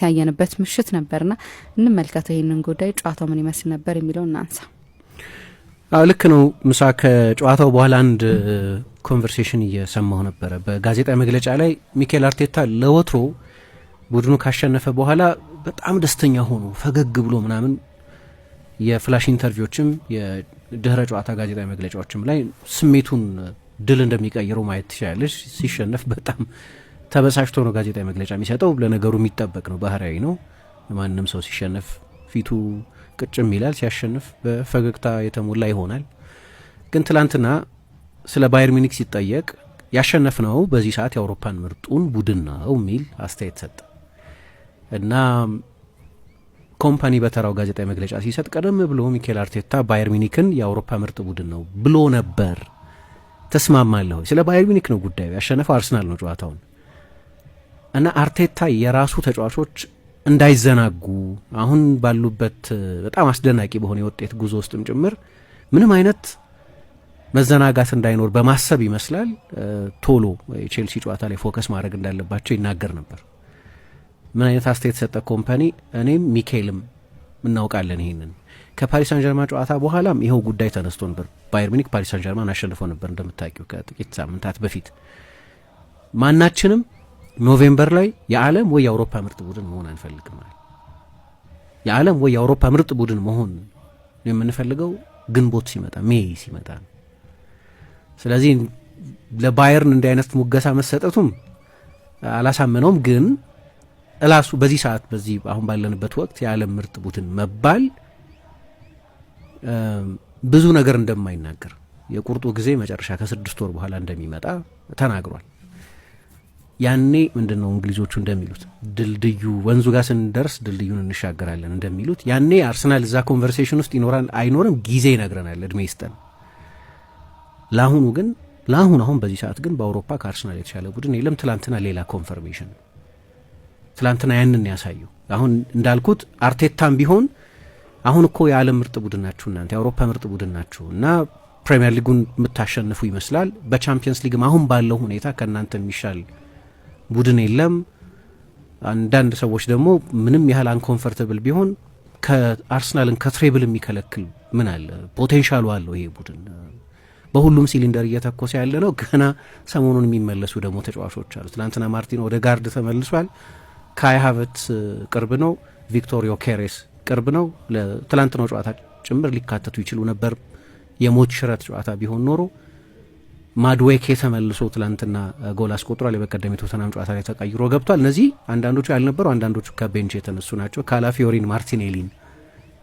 ያየንበት ምሽት ነበርና እንመልከተው ይህንን ጉዳይ። ጨዋታው ምን ይመስል ነበር የሚለው እናንሳ። ልክ ነው ምሳ። ከጨዋታው በኋላ አንድ conversation እየሰማሁ ነበረ። በጋዜጣዊ መግለጫ ላይ ሚኬል አርቴታ ለወትሮ ቡድኑ ካሸነፈ በኋላ በጣም ደስተኛ ሆኖ ፈገግ ብሎ ምናምን የ flash interview ዎችም የድህረ ጨዋታ ጋዜጣዊ መግለጫዎችም ላይ ስሜቱን ድል እንደሚቀይረው ማየት ትችላለች። ሲሸነፍ በጣም ተበሳጭቶ ነው ጋዜጣዊ መግለጫ የሚሰጠው። ለነገሩ የሚጠበቅ ነው፣ ባህሪያዊ ነው። ማንም ሰው ሲሸነፍ ፊቱ ቅጭም ይላል፣ ሲያሸንፍ በፈገግታ የተሞላ ይሆናል። ግን ትላንትና ስለ ባየር ሙኒክ ሲጠየቅ ያሸነፍነው በዚህ ሰዓት የአውሮፓን ምርጡን ቡድን ነው የሚል አስተያየት ሰጠ እና ኮምፓኒ በተራው ጋዜጣዊ መግለጫ ሲሰጥ ቀደም ብሎ ሚኬል አርቴታ ባየር ሙኒክን የአውሮፓ ምርጥ ቡድን ነው ብሎ ነበር። ተስማማለሁ። ስለ ባየር ሙኒክ ነው ጉዳዩ። ያሸነፈው አርሰናል ነው ጨዋታውን እና አርቴታ የራሱ ተጫዋቾች እንዳይዘናጉ አሁን ባሉበት በጣም አስደናቂ በሆነ የውጤት ጉዞ ውስጥም ጭምር ምንም አይነት መዘናጋት እንዳይኖር በማሰብ ይመስላል ቶሎ የቼልሲ ጨዋታ ላይ focus ማድረግ እንዳለባቸው ይናገር ነበር። ምን አይነት አስተያየት ሰጠ ኮምፓኒ? እኔም ሚኬልም እናውቃለን ይሄንን። ከፓሪስ ሳን ጀርማ ጨዋታ በኋላም ይኸው ጉዳይ ተነስቶ ነበር። ባየር ሙኒክ ፓሪስ ሳን ጀርማን አሸንፎ ነበር እንደምታውቂው ከጥቂት ሳምንታት በፊት። ማናችንም November ላይ የዓለም ወይ የአውሮፓ ምርጥ ቡድን መሆን አንፈልግም። የዓለም ወይ የአውሮፓ ምርጥ ቡድን መሆን የምንፈልገው ግንቦት ሲመጣ፣ May ሲመጣ ነው። ስለዚህ ለባየርን እንዲህ አይነት ሙገሳ መሰጠቱም አላሳመነውም። ግን እላሱ በዚህ ሰዓት በዚህ አሁን ባለንበት ወቅት የዓለም ምርጥ ቡድን መባል ብዙ ነገር እንደማይናገር፣ የቁርጡ ጊዜ መጨረሻ ከ6 ወር በኋላ እንደሚመጣ ተናግሯል። ያኔ ምንድን ነው እንግሊዞቹ እንደሚሉት ድልድዩ ወንዙ ጋር ስንደርስ ድልድዩን እንሻገራለን እንደሚሉት፣ ያኔ አርሰናል እዛ conversation ውስጥ ይኖራል አይኖርም ጊዜ ይነግረናል፣ እድሜ ይስጠን። ለአሁኑ ግን ለአሁን አሁን በዚህ ሰዓት ግን በአውሮፓ ከአርሰናል የተሻለ ቡድን የለም። ትላንትና ሌላ confirmation፣ ትላንትና ያንን ያሳየው። አሁን እንዳልኩት አርቴታም ቢሆን አሁን እኮ የዓለም ምርጥ ቡድን ናችሁ እናንተ፣ የአውሮፓ ምርጥ ቡድን ናችሁ እና ፕሪሚየር ሊጉን የምታሸንፉ ይመስላል። በቻምፒየንስ ሊግም አሁን ባለው ሁኔታ ከእናንተ የሚሻል ቡድን የለም። አንዳንድ ሰዎች ደግሞ ምንም ያህል uncomfortable ቢሆን ከአርሰናልን ከ treble የሚከለክል ምን አለ? Potential ኡ አለው ይሄ ቡድን፣ በሁሉም ሲሊንደር እየተኮሰ ያለ ነው። ገና ሰሞኑን የሚመለሱ ደግሞ ተጫዋቾች አሉ። ትናንትና ማርቲን ኦዴጋርድ ተመልሷል። ካይ ሃቨርትዝ ቅርብ ነው። ቪክቶር ዮኬሬስ ቅርብ ነው። ለትላንትናው ጨዋታ ጭምር ሊካተቱ ይችሉ ነበር የሞት ሽረት ጨዋታ ቢሆን ኖሮ። ማድዌኬ ተመልሶ ትላንትና ጎል አስቆጥሯል። የበቀደም የቶተናም ጨዋታ ላይ ተቀይሮ ገብቷል። እነዚህ አንዳንዶቹ ያልነበሩ፣ አንዳንዶቹ ከ bench የተነሱ ናቸው። ካላፊዮሪን፣ ማርቲኔሊን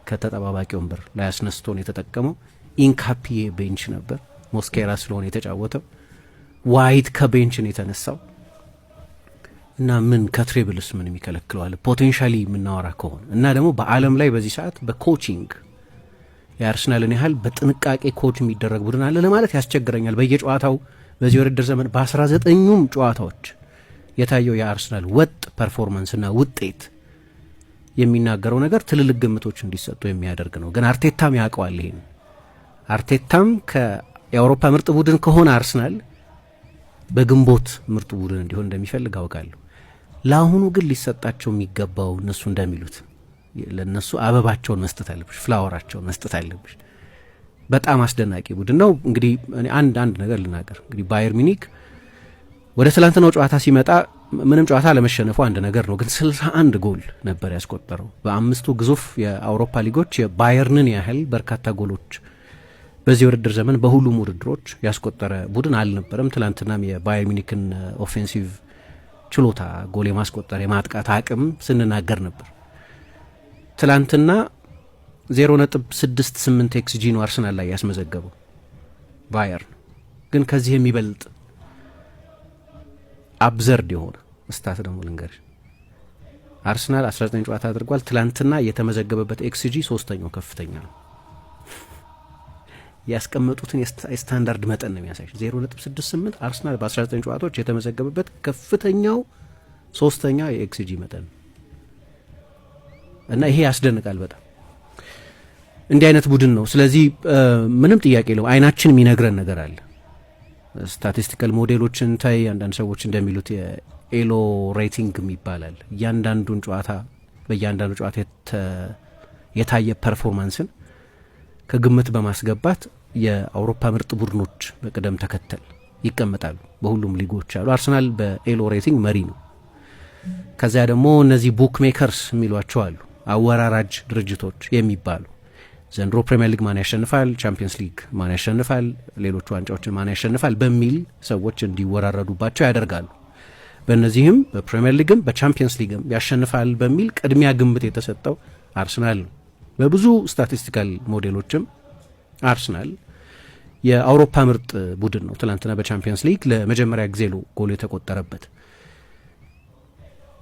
ከተጠባባቂ ወንበር ላይ አስነስቶ ነው የተጠቀመው። ኢንካፒዬ bench ነበር፣ ሞስኬራ ስለሆነ የተጫወተው። ዋይት ከ bench ነው የተነሳው እና ምን ከ treble ስ ምን የሚከለክለዋል? Potentially የምናወራ ከሆነ እና ደግሞ በዓለም ላይ በዚህ ሰዓት በ coaching የአርሰናልን ያህል በጥንቃቄ coach የሚደረግ ቡድን አለ ለማለት ያስቸግረኛል። በየጨዋታው በዚህ ውድድር ዘመን በ19ኙም ጨዋታዎች የታየው የአርሰናል ወጥ performance ና ውጤት የሚናገረው ነገር ትልልቅ ግምቶች እንዲሰጡ የሚያደርግ ነው። ግን አርቴታም ያውቀዋል ይሄን። አርቴታም የአውሮፓ ምርጥ ቡድን ከሆነ አርሰናል በግንቦት ምርጡ ቡድን እንዲሆን እንደሚፈልግ አውቃለሁ። ለአሁኑ ግን ሊሰጣቸው የሚገባው እነሱ እንደሚሉት ለእነሱ አበባቸውን መስጠት አለብሽ፣ flower ኣቸውን መስጠት አለብሽ። በጣም አስደናቂ ቡድን ነው። እንግዲህ አንድ አንድ ነገር ልናገር። እንግዲህ ባየር ሙኒክ ወደ ትላንትናው ጨዋታ ሲመጣ ምንም ጨዋታ ለመሸነፉ አንድ ነገር ነው፣ ግን 61 ጎል ነበር ያስቆጠረው። በአምስቱ ግዙፍ የአውሮፓ ሊጎች የባየርንን ያህል በርካታ ጎሎች በዚህ ውድድር ዘመን በሁሉም ውድድሮች ያስቆጠረ ቡድን አልነበረም። ትላንትናም የባየር ሙኒክን offensive ችሎታ፣ ጎል የማስቆጠር የማጥቃት አቅም ስንናገር ነበር። ትላንትና 0.68 ኤክስጂ ነው አርሰናል ላይ ያስመዘገበው ባየርን። ግን ከዚህ የሚበልጥ absurd የሆነ stat ደግሞ ልንገርሽ። አርሰናል 19 ጨዋታ አድርጓል። ትላንትና የተመዘገበበት ኤክስጂ ሶስተኛው ከፍተኛ ነው። ያስቀመጡትን የስታንዳርድ መጠን ነው የሚያሳይ። 0.68 አርሰናል በ19 ጨዋታዎች የተመዘገበበት ከፍተኛው ሶስተኛ የኤክስጂ መጠን ነው እና ይሄ ያስደንቃል በጣም። እንዲህ አይነት ቡድን ነው። ስለዚህ ምንም ጥያቄ የለውም። አይናችን የሚነግረን ነገር አለ። Statistical ሞዴሎችን ታይ፣ አንዳንድ ሰዎች እንደሚሉት የ Elo rating ይባላል። እያንዳንዱን ጨዋታ፣ በእያንዳንዱ ጨዋታ የታየ performance ን ከግምት በማስገባት የአውሮፓ ምርጥ ቡድኖች በቅደም ተከተል ይቀመጣሉ። በሁሉም ሊጎች አሉ። አርሰናል በ Elo rating መሪ ነው። ከዚያ ደግሞ እነዚህ bookmakers የሚሏቸው አሉ፣ አወራራጅ ድርጅቶች የሚባሉ፣ ዘንድሮ ፕሪምየር ሊግ ማን ያሸንፋል፣ ቻምፒየንስ ሊግ ማን ያሸንፋል፣ ሌሎች ዋንጫዎችን ማን ያሸንፋል በሚል ሰዎች እንዲወራረዱባቸው ያደርጋሉ። በእነዚህም በፕሪምየር ሊግም በቻምፒየንስ ሊግም ያሸንፋል በሚል ቅድሚያ ግምት የተሰጠው አርሰናል ነው። በብዙ statistical ሞዴሎችም አርሰናል የአውሮፓ ምርጥ ቡድን ነው። ትላንትና በቻምፒየንስ ሊግ ለመጀመሪያ ጊዜ ጎል የተቆጠረበት።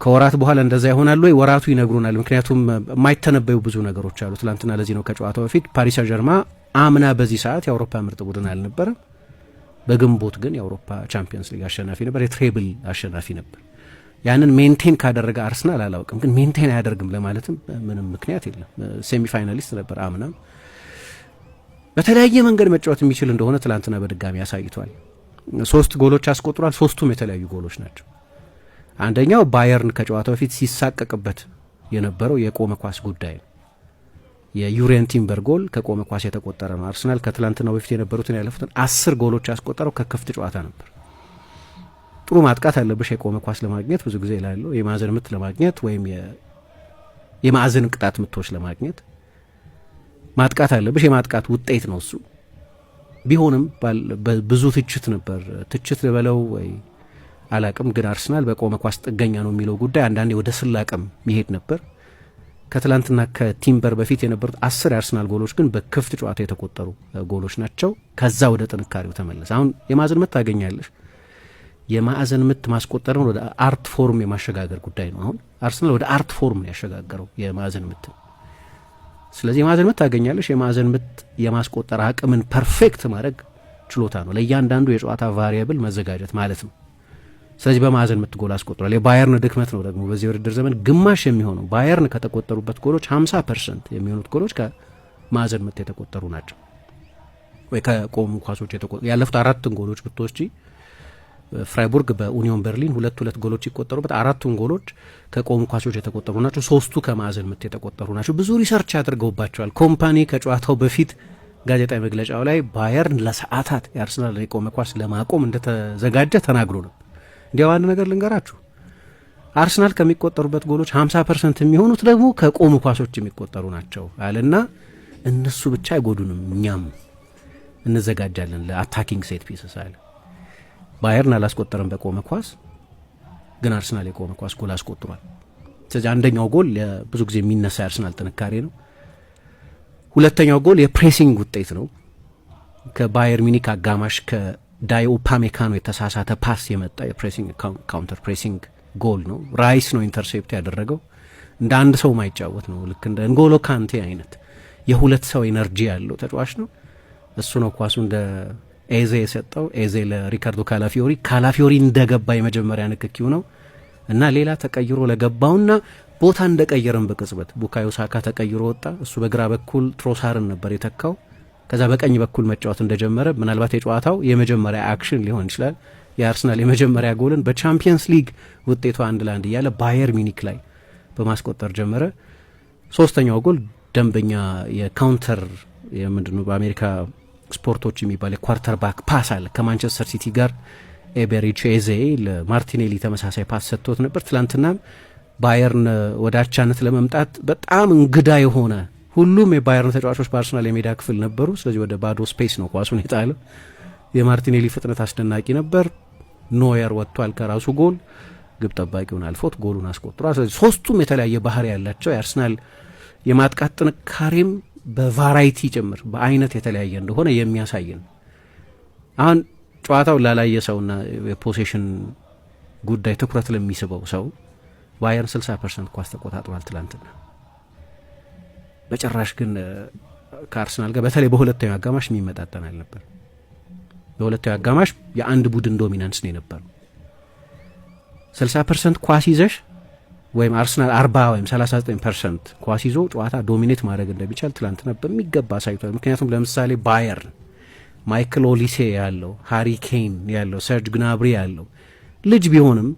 ከወራት በኋላ እንደዛ ይሆናል ወይ? ወራቱ ይነግሩናል። ምክንያቱም የማይተነበዩ ብዙ ነገሮች አሉ። ትላንትና ለዚህ ነው ከጨዋታው በፊት ፓሪስ ሳን ዠርማ አምና በዚህ ሰዓት የአውሮፓ ምርጥ ቡድን አልነበረም። በግንቦት ግን የአውሮፓ ቻምፒየንስ ሊግ አሸናፊ ነበር፣ የ treble አሸናፊ ነበር። ያንን maintain ካደረገ አርሰናል አላውቅም፣ ግን maintain አያደርግም ለማለትም ምንም ምክንያት የለም። Semi finalist ነበር አምናም። በተለያየ መንገድ መጫወት የሚችል እንደሆነ ትላንትና በድጋሚ አሳይቷል። ሶስት ጎሎች አስቆጥሯል። ሶስቱም የተለያዩ ጎሎች ናቸው። አንደኛው ባየርን ከጨዋታው በፊት ሲሳቀቅበት የነበረው የቆመ ኳስ ጉዳይ ነው። የዩሪየን ቲምበር ጎል ከቆመ ኳስ የተቆጠረ ነው። አርሰናል ከትላንትናው በፊት የነበሩትን ያለፉትን 10 ጎሎች ያስቆጠረው ከክፍት ጨዋታ ነበር። ጥሩ ማጥቃት አለብሽ የቆመ ኳስ ለማግኘት፣ ብዙ ጊዜ ላለው የማዕዘን ምት ለማግኘት ወይም የማዕዘን ቅጣት ምቶች ለማግኘት ማጥቃት አለብሽ። የማጥቃት ውጤት ነው እሱ። ቢሆንም ብዙ ትችት ነበር። ትችት ልበለው ወይ አላቅም፣ ግን አርሰናል በቆመ ኳስ ጥገኛ ነው የሚለው ጉዳይ አንዳንዴ ወደ ስላቅም ይሄድ ነበር። ከትላንትና ከቲምበር በፊት የነበሩት 10 የአርሰናል ጎሎች ግን በክፍት ጨዋታ የተቆጠሩ ጎሎች ናቸው። ከዛ ወደ ጥንካሬው ተመለሰ። አሁን የማዕዘን ምት ታገኛለሽ። የማዕዘን ምት ማስቆጠርን ወደ art form የማሸጋገር ጉዳይ ነው። አሁን አርሰናል ወደ art form ነው ያሸጋገረው የማዕዘን ምት። ስለዚህ የማዕዘን ምት ታገኛለሽ። የማዕዘን ምት የማስቆጠር አቅምን perfect ማድረግ ችሎታ ነው። ለእያንዳንዱ የጨዋታ variable መዘጋጀት ማለት ነው። ስለዚህ በማዕዘን ምት ጎል አስቆጥሯል። የባየርን ድክመት ነው ደግሞ በዚህ ውድድር ዘመን ግማሽ የሚሆነው፣ ባየርን ከተቆጠሩበት ጎሎች 50% የሚሆኑት ጎሎች ከማዕዘን ምት የተቆጠሩ ናቸው ወይ ከቆሙ ኳሶች የተቆጠሩ። ያለፉት አራቱን ጎሎች ብትወስጂ፣ ፍራይቡርግ በኡኒዮን በርሊን ሁለት ሁለት ጎሎች ይቆጠሩበት፣ አራቱን ጎሎች ከቆሙ ኳሶች የተቆጠሩ ናቸው። ሶስቱ ከማዕዘን ምት የተቆጠሩ ናቸው። ብዙ research አድርገውባቸዋል። ኮምፓኒ ከጨዋታው በፊት ጋዜጣዊ መግለጫው ላይ ባየርን ለሰዓታት የአርሰናል የቆመ ኳስ ለማቆም እንደተዘጋጀ ተናግሮ ነበር። እንዲያው አንድ ነገር ልንገራችሁ፣ አርሰናል ከሚቆጠሩበት ጎሎች 50% የሚሆኑት ደግሞ ከቆሙ ኳሶች የሚቆጠሩ ናቸው አለና እነሱ ብቻ አይጎዱንም፣ እኛም እንዘጋጃለን ለ attacking set pieces አለ። ባየርን አላስቆጠረም በቆመ ኳስ፣ ግን አርሰናል የቆመ ኳስ ጎል አስቆጥሯል። ስለዚህ አንደኛው ጎል ብዙ ጊዜ የሚነሳ የአርሰናል ጥንካሬ ነው። ሁለተኛው ጎል የ pressing ውጤት ነው። ከባየር ሚኒክ አጋማሽ ከዳዮ ኡፓሜካኖ የተሳሳተ pass የመጣ የ pressing፣ counter pressing ጎል ነው። ራይስ ነው intercept ያደረገው። እንደ አንድ ሰው ማይጫወት ነው። ልክ እንደ ንጎሎ ካንቴ አይነት የሁለት ሰው energy ያለው ተጫዋች ነው። እሱ ነው ኳሱ እንደ ኤዜ የሰጠው። ኤዜ ለሪካርዶ ካላፊዮሪ፣ ካላፊዮሪ እንደገባ የመጀመሪያ ንክኪው ነው እና ሌላ ተቀይሮ ለገባውና ቦታ እንደቀየረን በቅጽበት ቡካዮ ሳካ ተቀይሮ ወጣ። እሱ በግራ በኩል ትሮሳርን ነበር የተካው። ከዛ በቀኝ በኩል መጫወት እንደጀመረ ምናልባት የጨዋታው የመጀመሪያ action ሊሆን ይችላል። የአርሰናል የመጀመሪያ ጎልን በቻምፒየንስ ሊግ ውጤቱ 1-1 እያለ ባየር ሚኒክ ላይ በማስቆጠር ጀመረ። ሶስተኛው ጎል ደንበኛ የ counter፣ የምንድነው በአሜሪካ ስፖርቶች የሚባል የ quarterback pass አለ። ከማንቸስተር ሲቲ ጋር ኤቤሬቺ ኤዜ ለማርቲኔሊ ተመሳሳይ pass ሰጥቶት ነበር። ትላንትናም ባየርን ወደ አቻነት ለመምጣት በጣም እንግዳ የሆነ፣ ሁሉም የባየርን ተጫዋቾች በአርሰናል የሜዳ ክፍል ነበሩ። ስለዚህ ወደ ባዶ space ነው ኳሱን የጣለው። የማርቲኔሊ ፍጥነት አስደናቂ ነበር። ኖየር ወጥቷል ከራሱ ጎል፣ ግብ ጠባቂውን አልፎት ጎሉን አስቆጥሯል። ስለዚህ ሶስቱም የተለያየ ባህሪ ያላቸው፣ የአርሰናል የማጥቃት ጥንካሬም በ variety ጭምር በአይነት የተለያየ እንደሆነ የሚያሳይ ነው። አሁን ጨዋታው ላላየ ሰውና የ possession ጉዳይ ትኩረት ለሚስበው ሰው ባየርን 60% ኳስ ተቆጣጥሯል ትላንትና። በጭራሽ ግን ከአርሰናል ጋር በተለይ በሁለተኛው አጋማሽ የሚመጣጠን አልነበር። በሁለተኛው አጋማሽ የአንድ ቡድን dominance ነው የነበረው። 60% ኳስ ይዘሽ ወይም አርሰናል 40 ወይም 39% ኳስ ይዞ ጨዋታ dominate ማድረግ እንደሚቻል ትላንትና በሚገባ አሳይቷል። ምክንያቱም ለምሳሌ ባየርን ማይክል ኦሊሴ ያለው፣ ሃሪ ኬን ያለው፣ ሰርጅ ግናብሪ ያለው፣ ልጅ ቢሆንም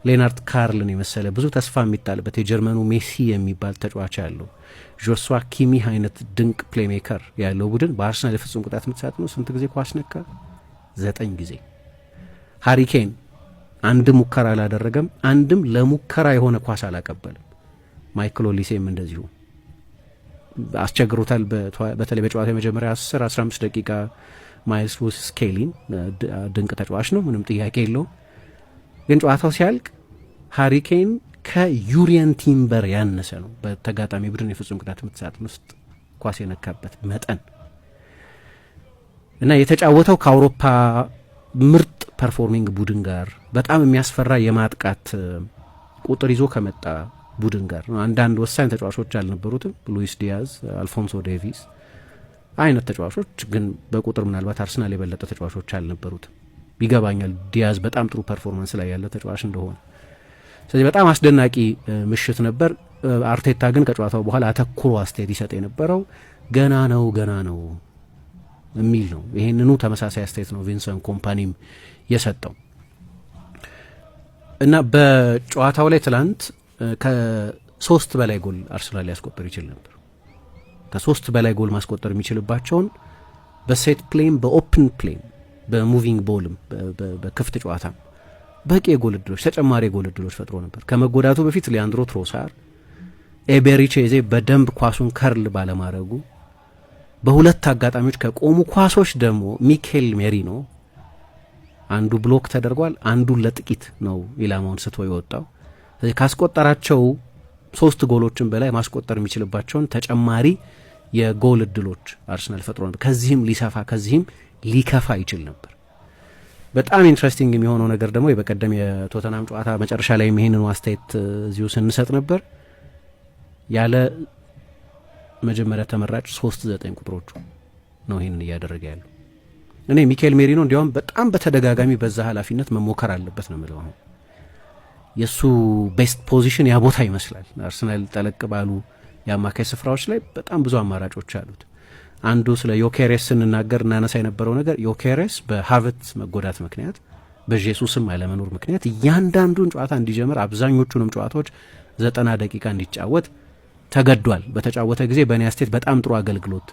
ሌናርት ካርልን የመሰለ ብዙ ተስፋ የሚጣልበት የጀርመኑ ሜሲ የሚባል ተጫዋች ያለው፣ ጆሹዋ ኪሚህ አይነት ድንቅ playmaker ያለው ቡድን በአርሰናል የፍጹም ቅጣት ምት ሳጥኑ ስንት ጊዜ ኳስ ነካ? 9 ጊዜ። ሃሪ ኬን አንድም ሙከራ አላደረገም፣ አንድም ለሙከራ የሆነ ኳስ አላቀበልም። ማይክል ኦሊሴም እንደዚሁ አስቸግሮታል። በተለይ በጨዋታው የመጀመሪያ 10 15 ደቂቃ ማይልስ ሉዊስ ስኬሊን። ድንቅ ተጫዋች ነው፣ ምንም ጥያቄ የለውም። ግን ጨዋታው ሲያልቅ ሃሪ ኬን ከዩሪየን ቲምበር ያነሰ ነው በተጋጣሚ ቡድን የፍጹም ቅጣት ምት ሳጥን ውስጥ ኳስ የነካበት መጠን። እና የተጫወተው ከአውሮፓ ምርጥ performing ቡድን ጋር፣ በጣም የሚያስፈራ የማጥቃት ቁጥር ይዞ ከመጣ ቡድን ጋር ነው። አንዳንድ ወሳኝ ተጫዋቾች አልነበሩትም፣ ሉዊስ ዲያዝ፣ አልፎንሶ ዴቪስ አይነት ተጫዋቾች፣ ግን በቁጥር ምናልባት አርሰናል የበለጠ ተጫዋቾች አልነበሩትም። ይገባኛል ዲያዝ በጣም ጥሩ performance ላይ ያለ ተጫዋች እንደሆነ። ስለዚህ በጣም አስደናቂ ምሽት ነበር። አርቴታ ግን ከጨዋታው በኋላ አተኩሮ አስተያየት ይሰጥ የነበረው ገና ነው፣ ገና ነው የሚል ነው። ይሄንኑ ተመሳሳይ አስተያየት ነው ቪንሰንት ኮምፓኒም የሰጠው። እና በጨዋታው ላይ ትላንት ከ3 በላይ ጎል አርሰናል ሊያስቆጥር ይችል ነበር። ከ3 በላይ ጎል ማስቆጠር የሚችልባቸውን በሴት ፕሌም፣ በኦፕን ፕሌም፣ በሙቪንግ ቦልም፣ በክፍት ጨዋታ በቂ የጎል እድሎች፣ ተጨማሪ የጎል እድሎች ፈጥሮ ነበር። ከመጎዳቱ በፊት ሊያንድሮ ትሮሳር፣ ኤቤሪቼ ኤዜ በደንብ ኳሱን curl ባለማድረጉ፣ በሁለት አጋጣሚዎች ከቆሙ ኳሶች ደግሞ ሚኬል ሜሪኖ አንዱ block ተደርጓል፣ አንዱ ለጥቂት ነው ኢላማውን ስቶ የወጣው። ስለዚህ ካስቆጠራቸው 3 ጎሎችን በላይ ማስቆጠር የሚችልባቸውን ተጨማሪ የጎል እድሎች አርሰናል ፈጥሮ ነበር። ከዚህም ሊሰፋ፣ ከዚህም ሊከፋ ይችል ነበር። በጣም interesting የሚሆነው ነገር ደግሞ የበቀደም የቶተናም ጨዋታ መጨረሻ ላይ ይሄንኑ አስተያየት እዚሁ ስንሰጥ ነበር። ያለ መጀመሪያ ተመራጭ 3 9 ቁጥሮቹ ነው ይሄንን እያደረገ ያለው። እኔ ሚካኤል ሜሪኖ እንዲያውም በጣም በተደጋጋሚ በዛ ኃላፊነት መሞከር አለበት ነው የምለው። አሁን የእሱ best position ያ ቦታ ይመስላል። አርሰናል ጠለቅ ባሉ የአማካይ ስፍራዎች ላይ በጣም ብዙ አማራጮች አሉት። አንዱ ስለ ዮኬሬስ ስንናገር እናነሳ የነበረው ነገር ዮኬሬስ በሀቨርትዝ መጎዳት ምክንያት፣ በጄሱስም አለመኖር ምክንያት እያንዳንዱን ጨዋታ እንዲጀምር፣ አብዛኞቹንም ጨዋታዎች 90 ደቂቃ እንዲጫወት ተገዷል። በተጫወተ ጊዜ በእኔ አስተያየት በጣም ጥሩ አገልግሎት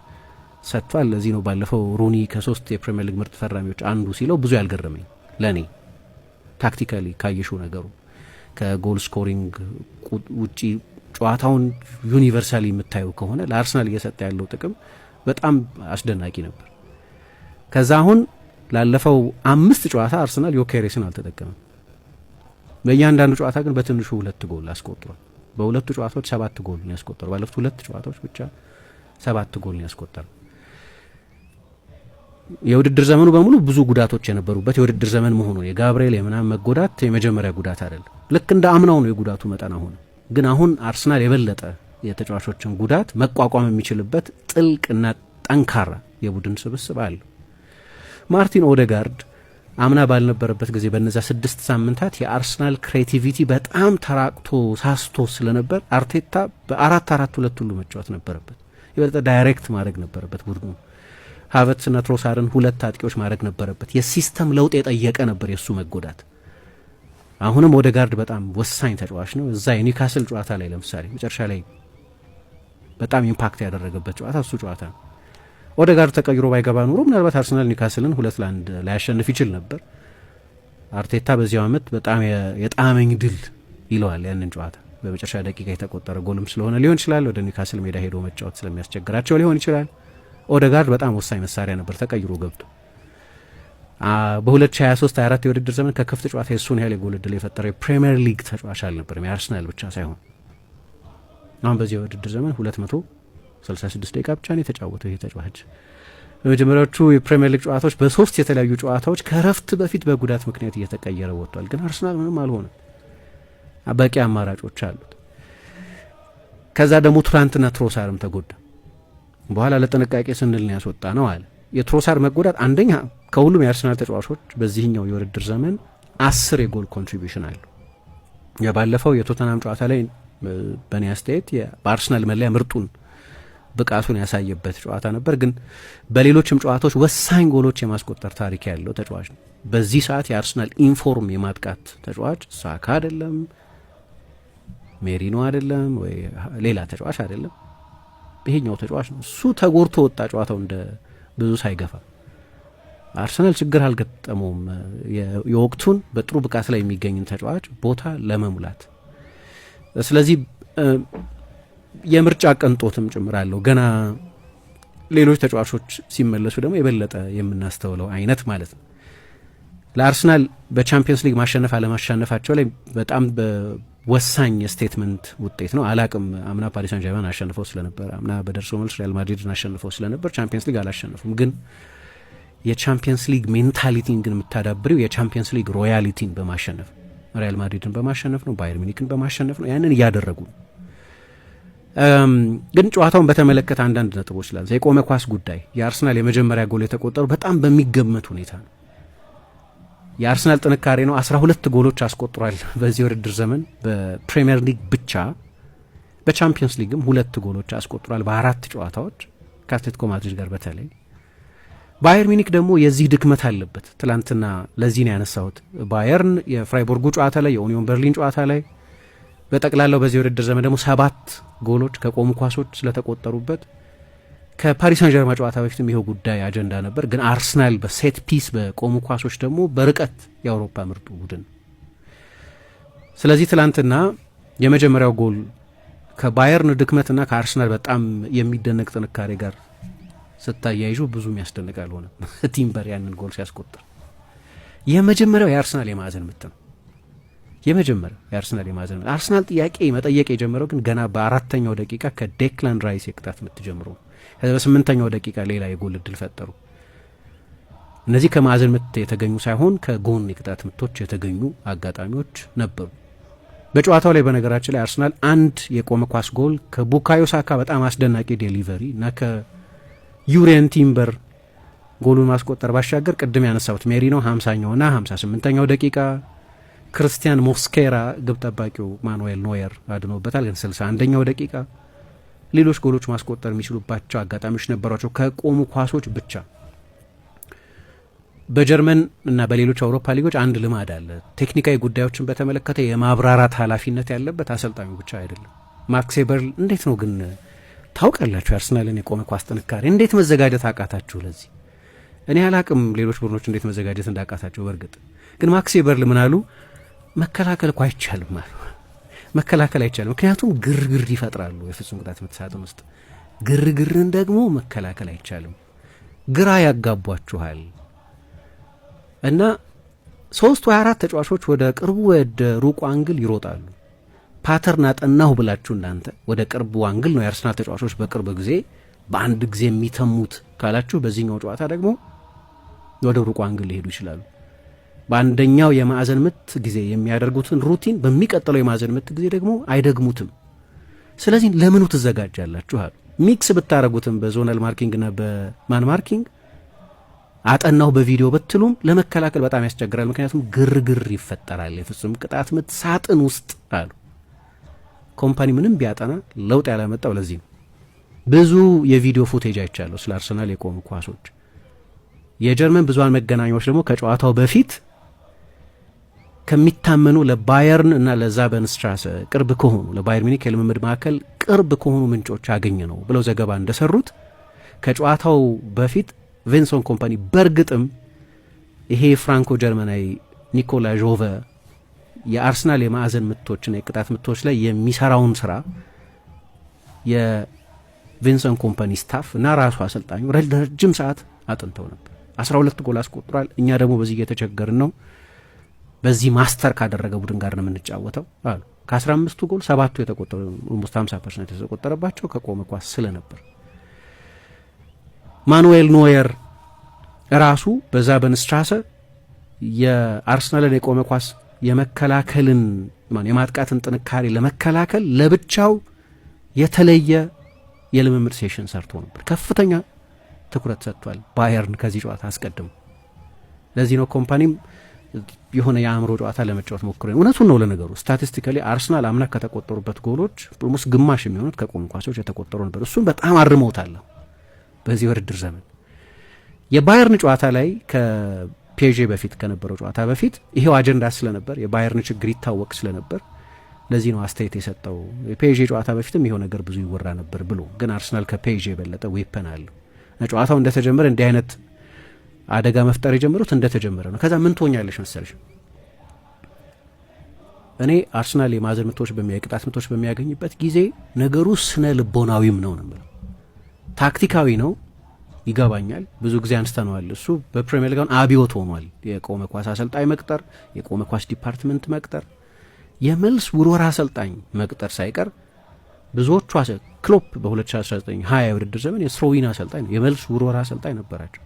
ሰጥቷል። ለዚህ ነው ባለፈው ሩኒ ከሶስት የፕሪምየር ሊግ ምርጥ ፈራሚዎች አንዱ ሲለው ብዙ ያልገረመኝ። ለእኔ tactically ካየሹ ነገሩ ከ goal scoring ውጪ ጨዋታውን universally የምታየው ከሆነ ለአርሰናል እየሰጠ ያለው ጥቅም በጣም አስደናቂ ነበር። ከዛ አሁን ላለፈው አምስት ጨዋታ አርሰናል ዮኬሬስን አልተጠቀመም። በእያንዳንዱ ጨዋታ ግን በትንሹ ሁለት ጎል አስቆጥሯል። በሁለቱ ጨዋታዎች ሰባት ጎል ነው ያስቆጠረው። ባለፉት ሁለት ጨዋታዎች ብቻ ሰባት ጎል ነው ያስቆጠረው። የውድድር ዘመኑ በሙሉ ብዙ ጉዳቶች የነበሩበት የውድድር ዘመን መሆኑን፣ የጋብርኤል የምናምን መጎዳት የመጀመሪያ ጉዳት አይደለም። ልክ እንደ አምናው ነው የጉዳቱ መጠን አሁን። ግን አሁን አርሰናል የበለጠ የተጫዋቾችን ጉዳት መቋቋም የሚችልበት ጥልቅና ጠንካራ የቡድን ስብስብ አለው። ማርቲን ኦደጋርድ አምና ባልነበረበት ጊዜ በእነዚያ 6 ሳምንታት የአርሰናል creativity በጣም ተራቅቶ ሳስቶ ስለነበር አርቴታ በ4-4-2 ሁሉ መጫወት ነበረበት። የበለጠ direct ማድረግ ነበረበት ቡድኑ። ሀቨርትዝና ትሮሳርን ሁለት አጥቂዎች ማድረግ ነበረበት። የ system ለውጥ የጠየቀ ነበር የእሱ መጎዳት። አሁንም ኦደጋርድ በጣም ወሳኝ ተጫዋች ነው። እዛ የኒውካስል ጨዋታ ላይ ለምሳሌ መጨረሻ ላይ በጣም impact ያደረገበት ጨዋታ እሱ ጨዋታ ነው። ኦደጋርድ ተቀይሮ ባይገባ ኖሮ ምናልባት አርሰናል ኒውካስልን 2-1 ላያሸንፍ ይችል ነበር። አርቴታ በዚያው አመት በጣም የጣመኝ ድል ይለዋል ያንን ጨዋታ። በመጨረሻ ደቂቃ የተቆጠረ ጎልም ስለሆነ ሊሆን ይችላል። ወደ ኒውካስል ሜዳ ሄዶ መጫወት ስለሚያስቸግራቸው ሊሆን ይችላል። ኦደጋርድ በጣም ወሳኝ መሳሪያ ነበር ተቀይሮ ገብቶ። በ2023/24 የውድድር ዘመን ከክፍት ጨዋታ የሱን ያህል የጎል እድል የፈጠረ የፕሪምየር ሊግ ተጫዋች አልነበረም፣ የአርሰናል ብቻ ሳይሆን። አሁን በዚህ የውድድር ዘመን 266 ደቂቃ ብቻ ነው የተጫወተው ይሄ ተጫዋች። በመጀመሪያዎቹ የፕሪምየር ሊግ ጨዋታዎች በሶስት የተለያዩ ጨዋታዎች ከረፍት በፊት በጉዳት ምክንያት እየተቀየረ ወጥቷል። ግን አርሰናል ምንም አልሆነም፣ በቂ አማራጮች አሉት። ከዛ ደግሞ ትላንትና ትሮሳርም ተጎዳ። በኋላ ለጥንቃቄ ስንል ነው ያስወጣነው አለ። የትሮሳር መጎዳት አንደኛ ከሁሉም የአርሰናል ተጫዋቾች በዚህኛው የውድድር ዘመን 10 የጎል contribution አለው። የባለፈው የቶተናም ጨዋታ ላይ በእኔ አስተያየት በአርሰናል መለያ ምርጡን ብቃቱን ያሳየበት ጨዋታ ነበር። ግን በሌሎችም ጨዋታዎች ወሳኝ ጎሎች የማስቆጠር ታሪክ ያለው ተጫዋች ነው። በዚህ ሰዓት የአርሰናል in-form የማጥቃት ተጫዋች ሳካ አይደለም፣ ሜሪኖ አይደለም፣ ወይ ሌላ ተጫዋች አይደለም፣ ይሄኛው ተጫዋች ነው። እሱ ተጎድቶ ወጣ ጨዋታው እንደ ብዙ ሳይገፋ። አርሰናል ችግር አልገጠመውም የወቅቱን በጥሩ ብቃት ላይ የሚገኝን ተጫዋች ቦታ ለመሙላት። ስለዚህ የምርጫ ቅንጦትም ጭምር አለው። ገና ሌሎች ተጫዋቾች ሲመለሱ ደግሞ የበለጠ የምናስተውለው አይነት ማለት ነው። ለአርሰናል በቻምፒየንስ ሊግ ማሸነፍ አለማሸነፋቸው ላይ በጣም ወሳኝ የ statement ውጤት ነው። አላቅም፣ አምና ፓሪስ ሳን ዠርማን አሸንፈው ስለነበር፣ አምና በደርሶ መልስ ሪያል ማድሪድን አሸንፈው ስለነበር ቻምፒየንስ ሊግ አላሸነፉም። ግን የቻምፒየንስ ሊግ mentality ን ግን የምታዳብሪው የቻምፒየንስ ሊግ royalty ን በማሸነፍ፣ ሪያል ማድሪድን በማሸነፍ ነው፣ ባየር ሚኒክን በማሸነፍ ነው። ያንን እያደረጉ ነው። ግን ጨዋታውን በተመለከተ አንዳንድ ነጥቦች ላንሳ። የቆመ ኳስ ጉዳይ፣ የአርሰናል የመጀመሪያ ጎል የተቆጠሩ በጣም በሚገመት ሁኔታ ነው። የአርሰናል ጥንካሬ ነው። 12 ጎሎች አስቆጥሯል በዚህ ውድድር ዘመን በፕሪምየር ሊግ ብቻ። በቻምፒየንስ ሊግም ሁለት ጎሎች አስቆጥሯል በአራት ጨዋታዎች ከአትሌቲኮ ማድሪድ ጋር በተለይ። ባየር ሚኒክ ደግሞ የዚህ ድክመት አለበት። ትላንትና ለዚህ ነው ያነሳሁት። ባየርን የፍራይቡርጉ ጨዋታ ላይ፣ የኡኒዮን በርሊን ጨዋታ ላይ፣ በጠቅላላው በዚህ ውድድር ዘመን ደግሞ ሰባት ጎሎች ከቆሙ ኳሶች ስለተቆጠሩበት ከፓሪስ ሳን ዠርማ ጨዋታ በፊትም ይኸው ጉዳይ አጀንዳ ነበር። ግን አርሰናል በ set piece፣ በቆሙ ኳሶች ደግሞ በርቀት የአውሮፓ ምርጡ ቡድን። ስለዚህ ትላንትና የመጀመሪያው ጎል ከባየርን ድክመትና ከአርሰናል በጣም የሚደነቅ ጥንካሬ ጋር ስታያይዡ ብዙ የሚያስደንቅ አልሆነም። ቲምበር ያንን ጎል ሲያስቆጥር የመጀመሪያው የአርሰናል የማዕዘን ምት ነው። የመጀመሪያው የአርሰናል የማዕዘን ምት። አርሰናል ጥያቄ መጠየቅ የጀመረው ግን ገና በአራተኛው ደቂቃ ከዴክላን ራይስ የቅጣት ምት ጀምሮ፣ ከዛ በ8ኛው ደቂቃ ሌላ የጎል እድል ፈጠሩ። እነዚህ ከማዕዘን ምት የተገኙ ሳይሆን ከጎን የቅጣት ምቶች የተገኙ አጋጣሚዎች ነበሩ። በጨዋታው ላይ በነገራችን ላይ አርሰናል አንድ የቆመ ኳስ ጎል ከቡካዮ ሳካ በጣም አስደናቂ delivery እና ከዩሪየን ቲምበር ጎሉን ማስቆጠር ባሻገር ቅድም ያነሳሁት ሜሪኖ 50ኛውና 58ኛው ደቂቃ፣ ክርስቲያን ሞስኬራ ግብ ጠባቂው ማኑኤል ኖየር አድኖበታል፣ ግን 61ኛው ደቂቃ ሌሎች ጎሎች ማስቆጠር የሚችሉባቸው አጋጣሚዎች ነበሯቸው ከቆሙ ኳሶች ብቻ። በጀርመን እና በሌሎች አውሮፓ ሊጎች አንድ ልማድ አለ። ቴክኒካዊ ጉዳዮችን በተመለከተ የማብራራት ኃላፊነት ያለበት አሰልጣኙ ብቻ አይደለም። ማክስ ኤበርል እንዴት ነው ግን ታውቃላችሁ የአርሰናልን የቆመ ኳስ ጥንካሬ፣ እንዴት መዘጋጀት አቃታችሁ ለዚህ? እኔ አላቅም ሌሎች ቡድኖች እንዴት መዘጋጀት እንዳቃታቸው። በእርግጥ ግን ማክስ ኤበርል ምን አሉ? መከላከል እኮ አይቻልም አሉ። መከላከል አይቻልም፣ ምክንያቱም ግርግር ይፈጥራሉ። የፍጹም ቅጣት ምት ሳጥን ውስጥ ግርግርን ደግሞ መከላከል አይቻልም፣ ግራ ያጋቧችኋል እና ሶስት ወይ አራት ተጫዋቾች ወደ ቅርቡ ወደ ሩቁ angle ይሮጣሉ። Pattern አጠናሁ ብላችሁ እናንተ ወደ ቅርቡ angle ነው የአርሰናል ተጫዋቾች በቅርብ ጊዜ በአንድ ጊዜ የሚተሙት ካላችሁ፣ በዚህኛው ጨዋታ ደግሞ ወደ ሩቁ angle ሊሄዱ ይችላሉ። በአንደኛው የማዕዘን ምት ጊዜ የሚያደርጉትን routine በሚቀጥለው የማዕዘን ምት ጊዜ ደግሞ አይደግሙትም። ስለዚህ ለምኑ ትዘጋጃላችሁ አሉ። Mix ብታረጉትም በ zonal marking ና በ man marking አጠናሁ በቪዲዮ ብትሉም ለመከላከል በጣም ያስቸግራል። ምክንያቱም ግርግር ይፈጠራል የፍጹም ቅጣት ምት ሳጥን ውስጥ አሉ። ኮምፓኒ ምንም ቢያጠና ለውጥ ያላመጣው ለዚህ ነው። ብዙ የቪዲዮ footage አይቻለሁ ስለ አርሰናል የቆሙ ኳሶች። የጀርመን ብዙሃን መገናኛዎች ደግሞ ከጨዋታው በፊት ከሚታመኑ ለባየርን እና ለዛበንስትራሰ ቅርብ ከሆኑ፣ ለባየር ሚኒክ የልምምድ ማዕከል ቅርብ ከሆኑ ምንጮች ያገኘነው ብለው ዘገባ እንደሰሩት ከጨዋታው በፊት ቪንሰን ኮምፓኒ በእርግጥም ይሄ ፍራንኮ ጀርመናዊ ኒኮላ ጆቨ የአርሰናል የማዕዘን ምቶችና የቅጣት ምቶች ላይ የሚሰራውን ስራ የቪንሰን ኮምፓኒ staff እና ራሱ አሰልጣኙ ረጅም ሰዓት አጥንተው ነበር። 12 ጎል አስቆጥሯል። እኛ ደግሞ በዚህ እየተቸገርን ነው። በዚህ master ካደረገ ቡድን ጋር ነው የምንጫወተው አሉ። ከ15ቱ ጎል ሰባቱ የተቆጠሩ፣ almost 50% የተቆጠረባቸው ከቆመ ኳስ ስለነበር፣ ማኑኤል ኖየር ራሱ በዛ በንስትራሰ የአርሰናልን የቆመ ኳስ የመከላከልን፣ የማጥቃትን ጥንካሬ ለመከላከል ለብቻው የተለየ የልምምድ session ሰርቶ ነበር። ከፍተኛ ትኩረት ሰጥቷል ባየርን ከዚህ ጨዋታ አስቀድሞ። ለዚህ ነው ኮምፓኒም የሆነ የአእምሮ ጨዋታ ለመጫወት ሞክሮ፣ እውነቱን ነው። ለነገሩ statistically አርሰናል አምና ከተቆጠሩበት ጎሎች almost ግማሽ የሚሆኑት ከቆሙ ኳሶች የተቆጠሩ ነበር። እሱን በጣም አርመውታል በዚህ ውድድር ዘመን። የባየርን ጨዋታ ላይ፣ ከፒኤስጂ በፊት ከነበረው ጨዋታ በፊት ይሄው አጀንዳ ስለነበር፣ የባየርን ችግር ይታወቅ ስለነበር ለዚህ ነው አስተያየት የሰጠው። የፒኤስጂ ጨዋታ በፊትም ይሄው ነገር ብዙ ይወራ ነበር ብሎ፣ ግን አርሰናል ከፒኤስጂ የበለጠ weapon አለው። ጨዋታው እንደተጀመረ እንዲህ አይነት አደጋ መፍጠር የጀመሩት እንደተጀመረ ነው። ከዛ ምን ትሆኛለሽ መሰለሽ፣ እኔ አርሰናል የማዕዘን ምቶች፣ የቅጣት ምቶች በሚያገኝበት ጊዜ ነገሩ ስነ ልቦናዊም ነው ነው የምለው። ታክቲካዊ ነው ይገባኛል። ብዙ ጊዜ አንስተነዋል። እሱ በፕሪሚየር ሊግ አብዮት ሆኗል። የቆመ ኳስ አሰልጣኝ መቅጠር፣ የቆመ ኳስ department መቅጠር፣ የመልስ ውርወራ አሰልጣኝ መቅጠር ሳይቀር ብዙዎቹ፣ ክሎፕ በ2019 20 የውድድር ዘመን የ throw-in አሰልጣኝ ነው፣ የመልስ ውርወራ አሰልጣኝ ነበራቸው።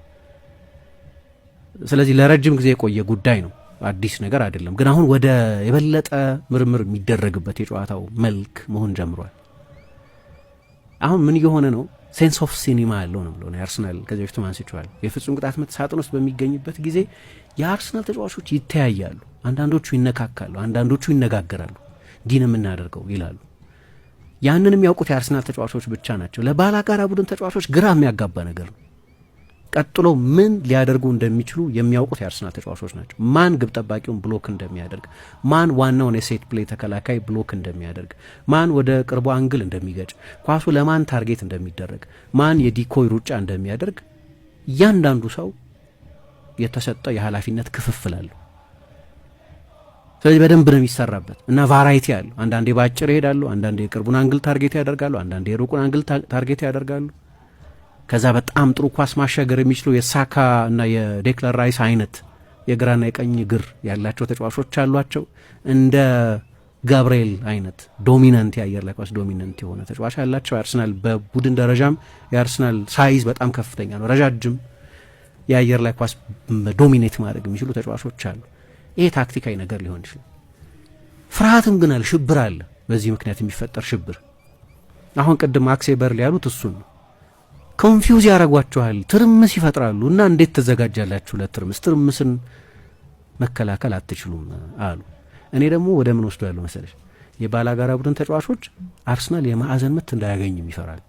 ስለዚህ ለረጅም ጊዜ የቆየ ጉዳይ ነው፣ አዲስ ነገር አይደለም። ግን አሁን ወደ የበለጠ ምርምር የሚደረግበት የጨዋታው መልክ መሆን ጀምሯል። አሁን ምን እየሆነ ነው? Sense of cinema ያለው ነው ብሎ የአርሰናል፣ ከዚህ በፊትም አንስቼዋለሁ። የፍጹም ቅጣት ምት ሳጥን ውስጥ በሚገኝበት ጊዜ የአርሰናል ተጫዋቾች ይተያያሉ። አንዳንዶቹ ይነካካሉ፣ አንዳንዶቹ ይነጋገራሉ። እንዲህ ነው የምናደርገው ይላሉ። ያንን የሚያውቁት የአርሰናል ተጫዋቾች ብቻ ናቸው። ለባላጋራ ቡድን ተጫዋቾች ግራ የሚያጋባ ነገር ነው። ቀጥሎ ምን ሊያደርጉ እንደሚችሉ የሚያውቁት የአርሰናል ተጫዋቾች ናቸው። ማን ግብ ጠባቂውን block እንደሚያደርግ፣ ማን ዋናውን የ set play ተከላካይ block እንደሚያደርግ፣ ማን ወደ ቅርቡ angle እንደሚገጭ፣ ኳሱ ለማን target እንደሚደረግ፣ ማን የ decoy ሩጫ እንደሚያደርግ እያንዳንዱ ሰው የተሰጠ የኃላፊነት ክፍፍል አለው። ስለዚህ በደንብ ነው የሚሰራበት እና variety አለው። አንዳንዴ በአጭር ይሄዳሉ፣ አንዳንዴ የቅርቡን angle target ያደርጋሉ፣ አንዳንዴ የሩቁን angle target ያደርጋሉ። ከዛ በጣም ጥሩ ኳስ ማሻገር የሚችሉ የሳካ እና የዴክላን ራይስ አይነት የግራና የቀኝ እግር ያላቸው ተጫዋቾች አሏቸው። እንደ ጋብርኤል አይነት dominant፣ የአየር ላይ ኳስ dominant የሆነ ተጫዋች ያላቸው የአርሰናል፣ በቡድን ደረጃም የአርሰናል size በጣም ከፍተኛ ነው። ረጃጅም የአየር ላይ ኳስ dominate ማድረግ የሚችሉ ተጫዋቾች አሉ። ይሄ ታክቲካዊ ነገር ሊሆን ይችላል። ፍርሃትም ግን አለ፣ ሽብር አለ። በዚህ ምክንያት የሚፈጠር ሽብር፣ አሁን ቅድም ማክስ ኤበርል ያሉት እሱን ነው። Confuse ያደርጓችኋል፣ ትርምስ ይፈጥራሉ እና እንዴት ትዘጋጃላችሁ ለትርምስ? ትርምስን መከላከል አትችሉም አሉ። እኔ ደግሞ ወደ ምን ወስዶ ያለው መሰለሽ፣ የባላጋራ ቡድን ተጫዋቾች አርሰናል የማዕዘን ምት እንዳያገኝም ይፈራል።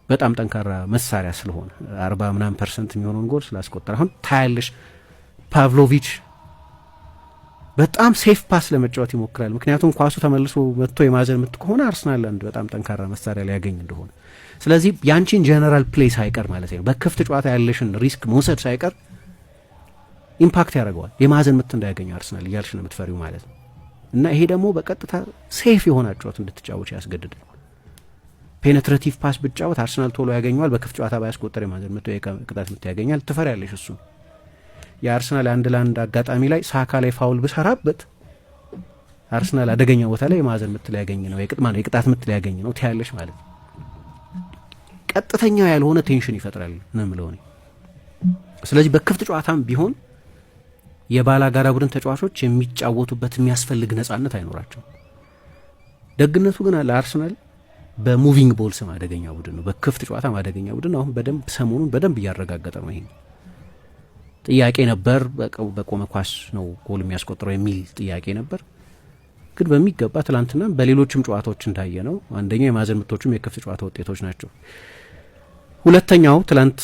በጣም ጠንካራ መሳሪያ ስለሆነ፣ 40 ምናምን percent የሚሆነውን ጎል ስላስቆጠረ። አሁን ታያለሽ፣ ፓቭሎቪች በጣም safe pass ለመጫወት ይሞክራል። ምክንያቱም ኳሱ ተመልሶ መጥቶ የማዕዘን ምት ከሆነ አርሰናል አንድ በጣም ጠንካራ መሳሪያ ሊያገኝ እንደሆነ። ስለዚህ ያንቺን general play ሳይቀር ማለት ነው፣ በክፍት ጨዋታ ያለሽን risk መውሰድ ሳይቀር impact ያደርገዋል። የማዕዘን ምት እንዳያገኝ አርሰናል እያልሽ ነው የምትፈሪው ማለት ነው። እና ይሄ ደግሞ በቀጥታ safe የሆነ አጨዋወት እንድትጫወች ያስገድዳል። Penetrative pass ብጫወት አርሰናል ቶሎ ያገኘዋል። በክፍት ጨዋታ ባያስቆጠር የማዕዘን ምት፣ የቅጣት ምት ያገኛል። ትፈሪያለሽ። እሱ የአርሰናል አንድ ለአንድ አጋጣሚ ላይ ሳካ ላይ foul ብሰራበት አርሰናል አደገኛ ቦታ ላይ የማዕዘን ምት ሊያገኝ ነው፣ የቅጣት ምት ሊያገኝ ነው ትያለሽ ማለት ነው። ቀጥተኛ ያልሆነ tension ይፈጥራል ነው የምለው እኔ። ስለዚህ በክፍት ጨዋታም ቢሆን የባላጋራ ቡድን ተጫዋቾች የሚጫወቱበት የሚያስፈልግ ነጻነት አይኖራቸውም። ደግነቱ ግን ለአርሰናል በ moving balls ም አደገኛ ቡድን ነው፣ በክፍት ጨዋታም አደገኛ ቡድን ነው። አሁን በደንብ ሰሞኑን በደንብ እያረጋገጠ ነው። ይሄ ጥያቄ ነበር፣ በቆመ ኳስ ነው ጎል የሚያስቆጥረው የሚል ጥያቄ ነበር። ግን በሚገባ ትላንትና በሌሎችም ጨዋታዎች እንዳየ ነው። አንደኛው የማዕዘን ምቶቹም የክፍት ጨዋታ ውጤቶች ናቸው። ሁለተኛው ትላንት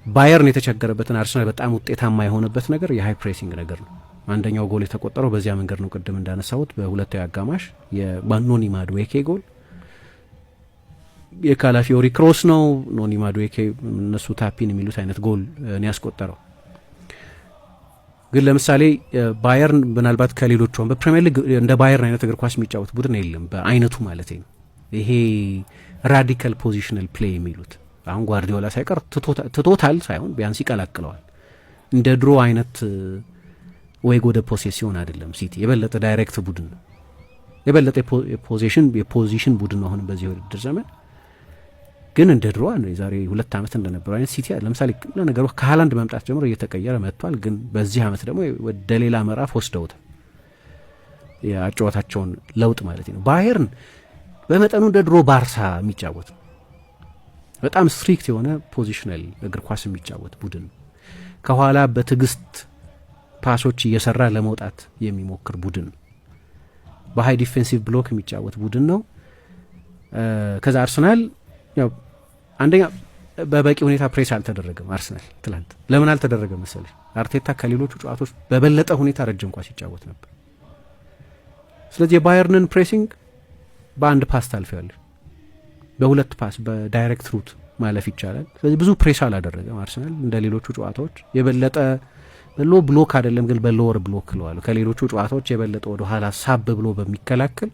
ባየርን የተቸገረበትን አርሰናል በጣም ውጤታማ የሆነበት ነገር የ high pressing ነገር ነው። አንደኛው ጎል የተቆጠረው በዚያ መንገድ ነው። ቅድም እንዳነሳሁት በሁለተኛው አጋማሽ የኖኒ ማዱዌኬ ጎል የካላፊዮሪ cross ነው። ኖኒ ማዱዌኬ እነሱ tap-in የሚሉት አይነት ጎል ነው ያስቆጠረው። ግን ለምሳሌ ባየርን ምናልባት ከሌሎቹ በፕሪሚየር ሊግ እንደ ባየርን አይነት እግር ኳስ የሚጫወት ቡድን የለም፣ በአይነቱ ማለት ነው። ይሄ radical positional play የሚሉት አሁን ጓርዲዮላ ሳይቀር ትቶታል ሳይሆን ቢያንስ ይቀላቅለዋል። እንደ ድሮ አይነት juego de posesión አይደለም። ሲቲ የበለጠ direct ቡድን ነው፣ የበለጠ የ position ቡድን ነው አሁንም በዚህ ውድድር ዘመን። ግን እንደ ድሮ የዛሬ 2 ዓመት እንደነበረው አይነት ሲቲ፣ ለምሳሌ ለነገሩ ከሀላንድ መምጣት ጀምሮ እየተቀየረ መጥቷል። ግን በዚህ አመት ደግሞ ወደ ሌላ ምዕራፍ ወስደውታል የአጨዋወታቸውን ለውጥ ማለት ነው። ባየርን በመጠኑ እንደ ድሮ ባርሳ የሚጫወት ነው። በጣም strict የሆነ positional እግር ኳስ የሚጫወት ቡድን ነው። ከኋላ በትዕግስት Pass ኦች እየሰራ ለመውጣት የሚሞክር ቡድን ነው። በ high defensive block የሚጫወት ቡድን ነው። ከዛ አርሰናል ያው አንደኛ በበቂ ሁኔታ ፕሬስ አልተደረገም። አርሰናል ትላንት ለምን አልተደረገም መሰለሽ? አርቴታ ከሌሎቹ ጨዋታዎች በበለጠ ሁኔታ ረጅም ኳስ ይጫወት ነበር። ስለዚህ የባየርንን pressing በአንድ pass ታልፊዋለሽ፣ በሁለት pass በ direct route ማለፍ ይቻላል። ስለዚህ ብዙ ፕሬስ አላደረገም አርሰናል እንደ ሌሎቹ ጨዋታዎች የበለጠ በ low block አይደለም ግን በ lower block እለዋለሁ። ከሌሎቹ ጨዋታዎች የበለጠ ወደ ኋላ ሳብ ብሎ በሚከላከል፣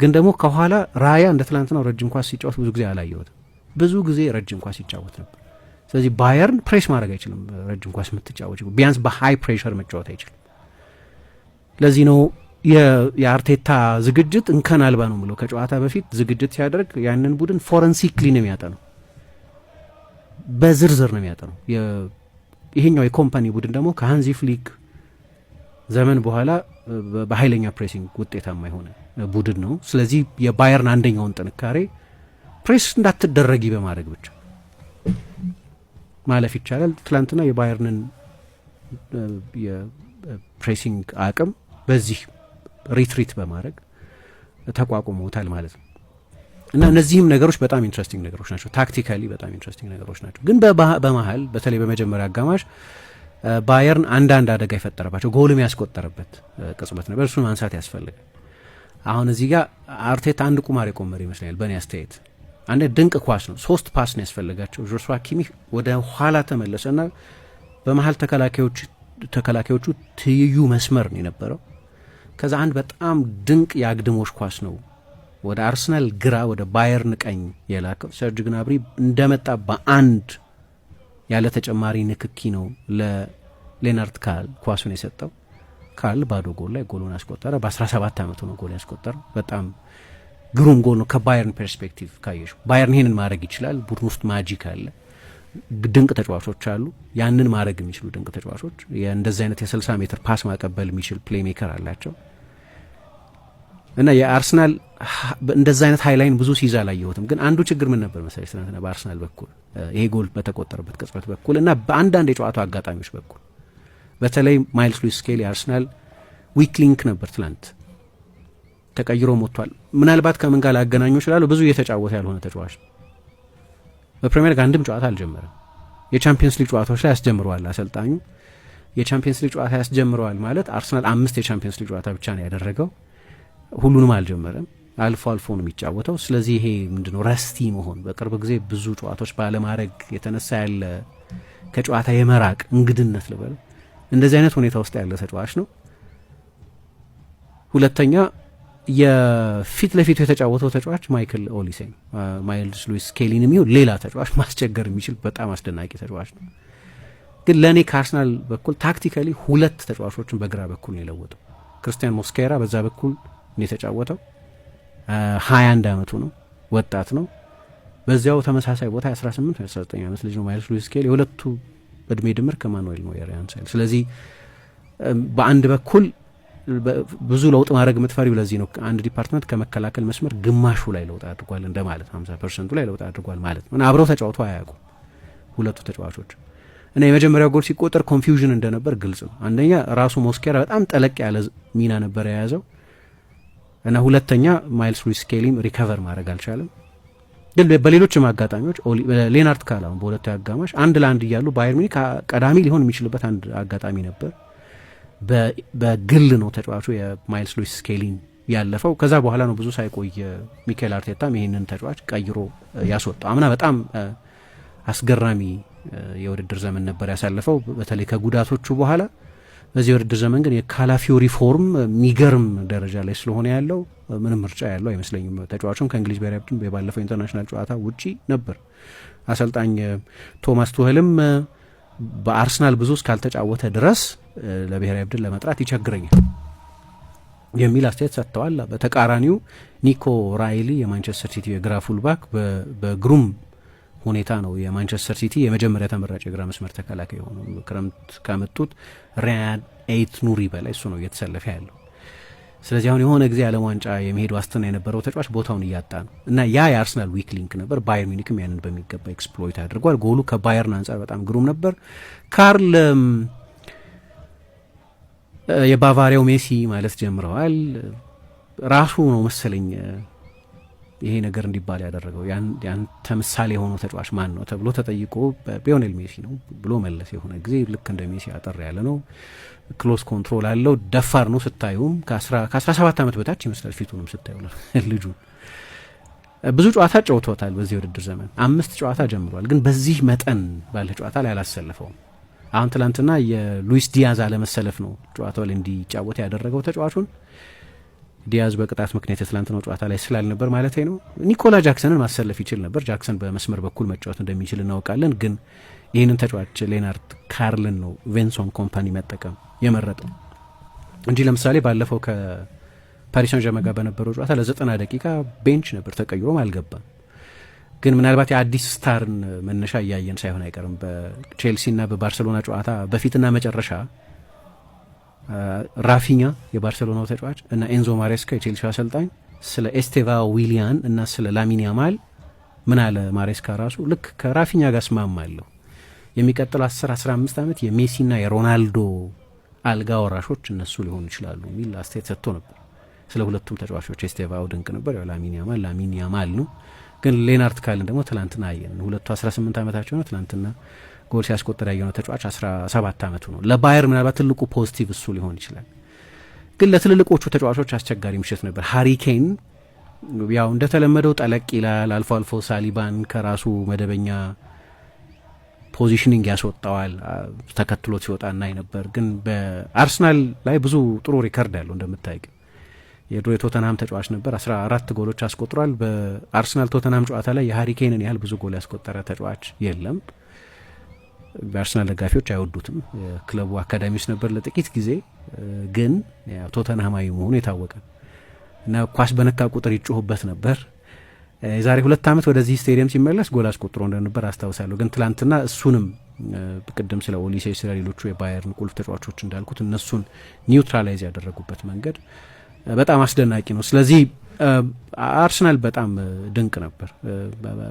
ግን ደግሞ ከኋላ ራያ እንደ ትላንትናው ረጅም ኳስ ሲጫወት ብዙ ጊዜ አላየሁትም። ብዙ ጊዜ ረጅም ኳስ ሲጫወት ነበር። ስለዚህ ባየርን ፕሬስ ማድረግ አይችልም። ረጅም ኳስ የምትጫወች ቢያንስ በ high pressure መጫወት አይችልም። ለዚህ ነው የአርቴታ ዝግጅት እንከን አልባ ነው ብለው። ከጨዋታ በፊት ዝግጅት ሲያደርግ ያንን ቡድን forensically ነው የሚያጠነው፣ በዝርዝር ነው የሚያጠነው። ይሄኛው የኮምፓኒ ቡድን ደግሞ ከሃንዚ ፍሊክ ዘመን በኋላ በኃይለኛ pressing ውጤታማ የሆነ ቡድን ነው። ስለዚህ የባየርን አንደኛውን ጥንካሬ ፕሬስ እንዳትደረጊ በማድረግ ብቻ ማለፍ ይቻላል። ትላንትና የባየርንን የ pressing አቅም በዚህ retreat በማድረግ ተቋቁመውታል ማለት ነው። እና እነዚህም ነገሮች በጣም interesting ነገሮች ናቸው። Tactically በጣም interesting ነገሮች ናቸው። ግን በመሀል በተለይ በመጀመሪያ አጋማሽ ባየርን አንዳንድ አደጋ የፈጠረባቸው፣ ጎልም ያስቆጠረበት ቅጽበት ነበር። እሱን ማንሳት ያስፈልጋል። አሁን እዚህ ጋር አርቴታ አንድ ቁማር የቆመረ ይመስለኛል በእኔ አስተያየት። አንድ ድንቅ ኳስ ነው። ሶስት pass ነው ያስፈልጋቸው። ጆሹዋ ኪሚህ ወደ ኋላ ተመለሰና በመሀል ተከላካዮቹ ትይዩ መስመር ነው የነበረው። ከዛ አንድ በጣም ድንቅ የአግድሞሽ ኳስ ነው ወደ አርሰናል ግራ ወደ ባየርን ቀኝ የላከው። ሰርጅ ግናብሪ እንደመጣ በአንድ ያለ ተጨማሪ ንክኪ ነው ለሌናርት ካል ኳሱን የሰጠው። ካል ባዶ ጎል ላይ ጎሉን አስቆጠረ። በ17 ዓመቱ ነው ጎል ያስቆጠረው። በጣም ግሩም ጎል ነው ከባየርን perspective ካየሽ። ባየርን ይሄንን ማድረግ ይችላል። ቡድን ውስጥ magic አለ። ድንቅ ተጫዋቾች አሉ። ያንን ማድረግ የሚችሉ ድንቅ ተጫዋቾች፣ እንደዚህ አይነት የ60 ሜትር pass ማቀበል የሚችል playmaker አላቸው። እና የአርሰናል እንደዚ አይነት high line ብዙ ሲይዝ አላየሁትም። ግን አንዱ ችግር ምን ነበር መሰለኝ? ትናንትና በአርሰናል በኩል ይሄ ጎል በተቆጠረበት ቅጽበት በኩል እና በአንዳንድ የጨዋታው አጋጣሚዎች በኩል በተለይ ማይልስ ሉዊስ ስኬሊ የአርሰናል weak link ነበር። ትላንት ተቀይሮ ወጥቷል። ምናልባት ከምን ጋር ላገናኙ ይችላሉ። ብዙ እየተጫወተ ያልሆነ ተጫዋች ነው። በፕሪሚየር ሊግ አንድም ጨዋታ አልጀመረም። የቻምፒየንስ ሊግ ጨዋታዎች ላይ ያስጀምረዋል አሰልጣኙ። የቻምፒየንስ ሊግ ጨዋታ ያስጀምረዋል ማለት አርሰናል አምስት የቻምፒየንስ ሊግ ጨዋታ ብቻ ነው ያደረገው። ሁሉንም አልጀመረም። አልፎ አልፎ ነው የሚጫወተው። ስለዚህ ይሄ ምንድነው rusty መሆን፣ በቅርብ ጊዜ ብዙ ጨዋታዎች ባለማድረግ የተነሳ ያለ ከጨዋታ የመራቅ እንግድነት ልበል፣ እንደዚህ አይነት ሁኔታ ውስጥ ያለ ተጫዋች ነው። ሁለተኛ የፊት ለፊቱ የተጫወተው ተጫዋች ማይክል ኦሊሴ ነው። ማይልስ ሉዊስ ስኬሊንም ይሁን ሌላ ተጫዋች ማስቸገር የሚችል በጣም አስደናቂ ተጫዋች ነው። ግን ለእኔ ከአርሰናል በኩል tactically ሁለት ተጫዋቾችን በግራ በኩል ነው የለወጠው። ክርስቲያን ሞስኬራ በዛ በኩል ነው የተጫወተው። 21 አመቱ ነው፣ ወጣት ነው። በዚያው ተመሳሳይ ቦታ የ18 ወይ 19 ዓመት ልጅ ነው ማይልስ ሉዊስ ስኬሊ። የሁለቱ እድሜ ድምር ከማኑኤል ኖየር ያንሳል። ስለዚህ በአንድ በኩል ብዙ ለውጥ ማድረግ የምትፈሪው ለዚህ ነው። አንድ department ከመከላከል መስመር ግማሹ ላይ ለውጥ አድርጓል እንደማለት፣ 50 percent ኡ ላይ ለውጥ አድርጓል ማለት ነው። እና አብረው ተጫውተው አያውቁም ሁለቱ ተጫዋቾች። እና የመጀመሪያው ጎል ሲቆጠር confusion እንደነበር ግልጽ ነው። አንደኛ ራሱ ሞስኬራ በጣም ጠለቅ ያለ ሚና ነበር የያዘው እና ሁለተኛ ማይልስ ሉዊስ ስኬሊም recover ማድረግ አልቻለም። ግን በሌሎችም አጋጣሚዎች ሌናርት ካል አሁን በሁለቱ አጋማሽ አንድ ለአንድ እያሉ ባየር ሙኒክ ቀዳሚ ሊሆን የሚችልበት አንድ አጋጣሚ ነበር። በግል ነው ተጫዋቹ የማይልስ ሉዊስ ስኬሊን ያለፈው። ከዛ በኋላ ነው ብዙ ሳይቆይ ሚካኤል አርቴታም ይህንን ተጫዋች ቀይሮ ያስወጣው። አምና በጣም አስገራሚ የውድድር ዘመን ነበር ያሳለፈው፣ በተለይ ከጉዳቶቹ በኋላ። በዚህ የውድድር ዘመን ግን የካላፊዮሪ form የሚገርም ደረጃ ላይ ስለሆነ ያለው ምንም ምርጫ ያለው አይመስለኝም። ተጫዋቹም ከእንግሊዝ ብሔራዊ ቡድን የባለፈው international ጨዋታ ውጪ ነበር። አሰልጣኝ ቶማስ ቱሄልም በአርሰናል ብዙ እስካልተጫወተ ድረስ ለብሔራዊ ቡድን ለመጥራት ይቸግረኛል የሚል አስተያየት ሰጥተዋል። በተቃራኒው ኒኮ ራይሊ የማንቸስተር ሲቲ የግራ fullback በግሩም ሁኔታ ነው የማንቸስተር ሲቲ የመጀመሪያ ተመራጭ የግራ መስመር ተከላካይ የሆነው። ክረምት ካመጡት ሪያን ኤይት ኑሪ በላይ እሱ ነው እየተሰለፈ ያለው። ስለዚህ አሁን የሆነ ጊዜ ዓለም ዋንጫ የመሄድ ዋስትና የነበረው ተጫዋች ቦታውን እያጣ ነው እና ያ የአርሰናል weak link ነበር። ባየር ሚኒክም ያንን በሚገባ exploit አድርጓል። ጎሉ ከባየርን አንጻር በጣም ግሩም ነበር። ካርል የባቫሪያው ሜሲ ማለት ጀምረዋል። ራሱ ነው መሰለኝ ይሄ ነገር እንዲባል ያደረገው። ያንተ ምሳሌ የሆነው ተጫዋች ማን ነው ተብሎ ተጠይቆ ሊዮኔል ሜሲ ነው ብሎ መለሰ። የሆነ ጊዜ ልክ እንደ ሜሲ አጠር ያለ ነው፣ close control አለው፣ ደፋር ነው። ስታዩም ከ17 ዓመት በታች ይመስላል ፊቱንም ስታዩ ልጁን። ብዙ ጨዋታ ጨውቶታል በዚህ የውድድር ዘመን፣ አምስት ጨዋታ ጀምሯል፣ ግን በዚህ መጠን ባለ ጨዋታ ላይ አላሰለፈውም። አሁን ትላንትና የሉዊስ ዲያዝ አለመሰለፍ ነው ጨዋታው ላይ እንዲጫወት ያደረገው ተጫዋቹን። ዲያዝ በቅጣት ምክንያት የትላንትናው ጨዋታ ላይ ስላልነበር ማለት ነው። ኒኮላ ጃክሰንን ማሰለፍ ይችል ነበር። ጃክሰን በመስመር በኩል መጫወት እንደሚችል እናውቃለን። ግን ይህንን ተጫዋች ሌናርት ካርልን ነው ቪንሰንት ኮምፓኒ መጠቀም የመረጠው እንጂ ለምሳሌ ባለፈው ከፓሪስ ሳን ዠርመን ጋር በነበረው ጨዋታ ለ90 ደቂቃ bench ነበር፣ ተቀይሮም አልገባም። ግን ምናልባት የአዲስ star ን መነሻ እያየን ሳይሆን አይቀርም። በቼልሲና በባርሴሎና ጨዋታ በፊትና መጨረሻ ራፊኛ የባርሴሎናው ተጫዋች እና ኤንዞ ማሬስካ የቼልሲው አሰልጣኝ ስለ ኤስቴቫ ዊሊያን እና ስለ ላሚን ያማል ምን አለ ማሬስካ ራሱ፣ ልክ ከራፊኛ ጋር እስማማለሁ፣ የሚቀጥለው 10 15 ዓመት የሜሲና የሮናልዶ አልጋ ወራሾች እነሱ ሊሆኑ ይችላሉ የሚል አስተያየት ሰጥቶ ነበር። ስለ ሁለቱም ተጫዋቾች ኤስቴቫው ድንቅ ነበር፣ ያው ላሚን ያማል ላሚን ያማል ነው። ግን ሌናርት ካልን ደግሞ ትላንትና አየን። ሁለቱ 18 ዓመታቸው ነው። ትላንትና ጎል ሲያስቆጥር ያየነው ተጫዋች 17 ዓመቱ ነው። ለባየር ምናልባት ትልቁ positive እሱ ሊሆን ይችላል። ግን ለትልልቆቹ ተጫዋቾች አስቸጋሪ ምሽት ነበር። ሃሪ ኬን ያው እንደተለመደው ጠለቅ ይላል። አልፎ አልፎ ሳሊባን ከራሱ መደበኛ positioning ያስወጣዋል። ተከትሎት ሲወጣ እናይ ነበር። ግን በአርሰናል ላይ ብዙ ጥሩ record ያለው እንደምታይቅ የድሮ የቶተንሃም ተጫዋች ነበር። 14 ጎሎች አስቆጥሯል። በአርሰናል ቶተንሃም ጨዋታ ላይ የሃሪ ኬንን ያህል ብዙ ጎል ያስቆጠረ ተጫዋች የለም። በአርሰናል ደጋፊዎች አይወዱትም። የክለቡ አካዳሚ ውስጥ ነበር ለጥቂት ጊዜ፣ ግን ቶተንሃማዊ መሆኑ የታወቀ እና ኳስ በነካ ቁጥር ይጮሁበት ነበር። የዛሬ 2 ዓመት ወደዚህ ስቴዲየም ሲመለስ ጎል አስቆጥሮ እንደነበር አስታውሳለሁ። ግን ትላንትና እሱንም ቅድም ስለ ኦሊሴ ስለ ሌሎቹ የባየርን ቁልፍ ተጫዋቾች እንዳልኩት እነሱን neutralize ያደረጉበት መንገድ በጣም አስደናቂ ነው። ስለዚህ አርሰናል በጣም ድንቅ ነበር፣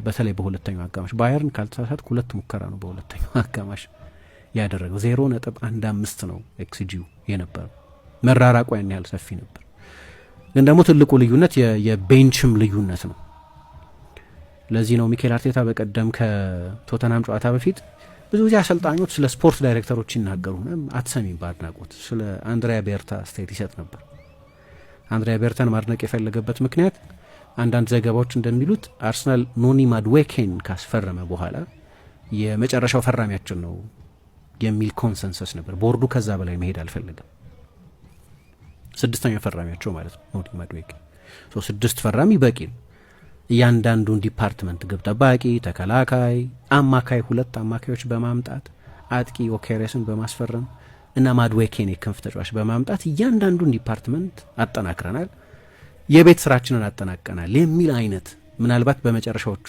በተለይ በሁለተኛው አጋማሽ። ባየርን ካልተሳሳትኩ ሁለት ሙከራ ነው በሁለተኛው አጋማሽ ያደረገው። 0.15 ነው ኤክስጂው የነበረው። መራራቁ ያን ያህል ሰፊ ነበር። ግን ደግሞ ትልቁ ልዩነት የ bench ም ልዩነት ነው። ለዚህ ነው ሚኬል አርቴታ በቀደም ከቶተንሃም ጨዋታ በፊት ብዙ ጊዜ አሰልጣኞች ስለ ስፖርት ዳይሬክተሮች ሲናገሩ አትሰሚም በአድናቆት፣ ስለ አንድሪያ ቤርታ አስተያየት ይሰጥ ነበር። አንድሪያ ቤርታን ማድነቅ የፈለገበት ምክንያት አንዳንድ ዘገባዎች እንደሚሉት አርሰናል ኖኒ ማድዌኬን ካስፈረመ በኋላ የመጨረሻው ፈራሚያችን ነው የሚል consensus ነበር። ቦርዱ ከዛ በላይ መሄድ አልፈለገም። ስድስተኛው ፈራሚያቸው ማለት ነው ኖኒ ማድዌኬ። 6 ፈራሚ በቂ ነው። እያንዳንዱን department ግብ ጠባቂ፣ ተከላካይ፣ አማካይ፣ ሁለት አማካዮች በማምጣት፣ አጥቂ ዮኬሬስን በማስፈረም እና ማድዌኬን የክንፍ ተጫዋች በማምጣት እያንዳንዱን department አጠናክረናል፣ የቤት ስራችንን አጠናቀናል የሚል አይነት፣ ምናልባት በመጨረሻዎቹ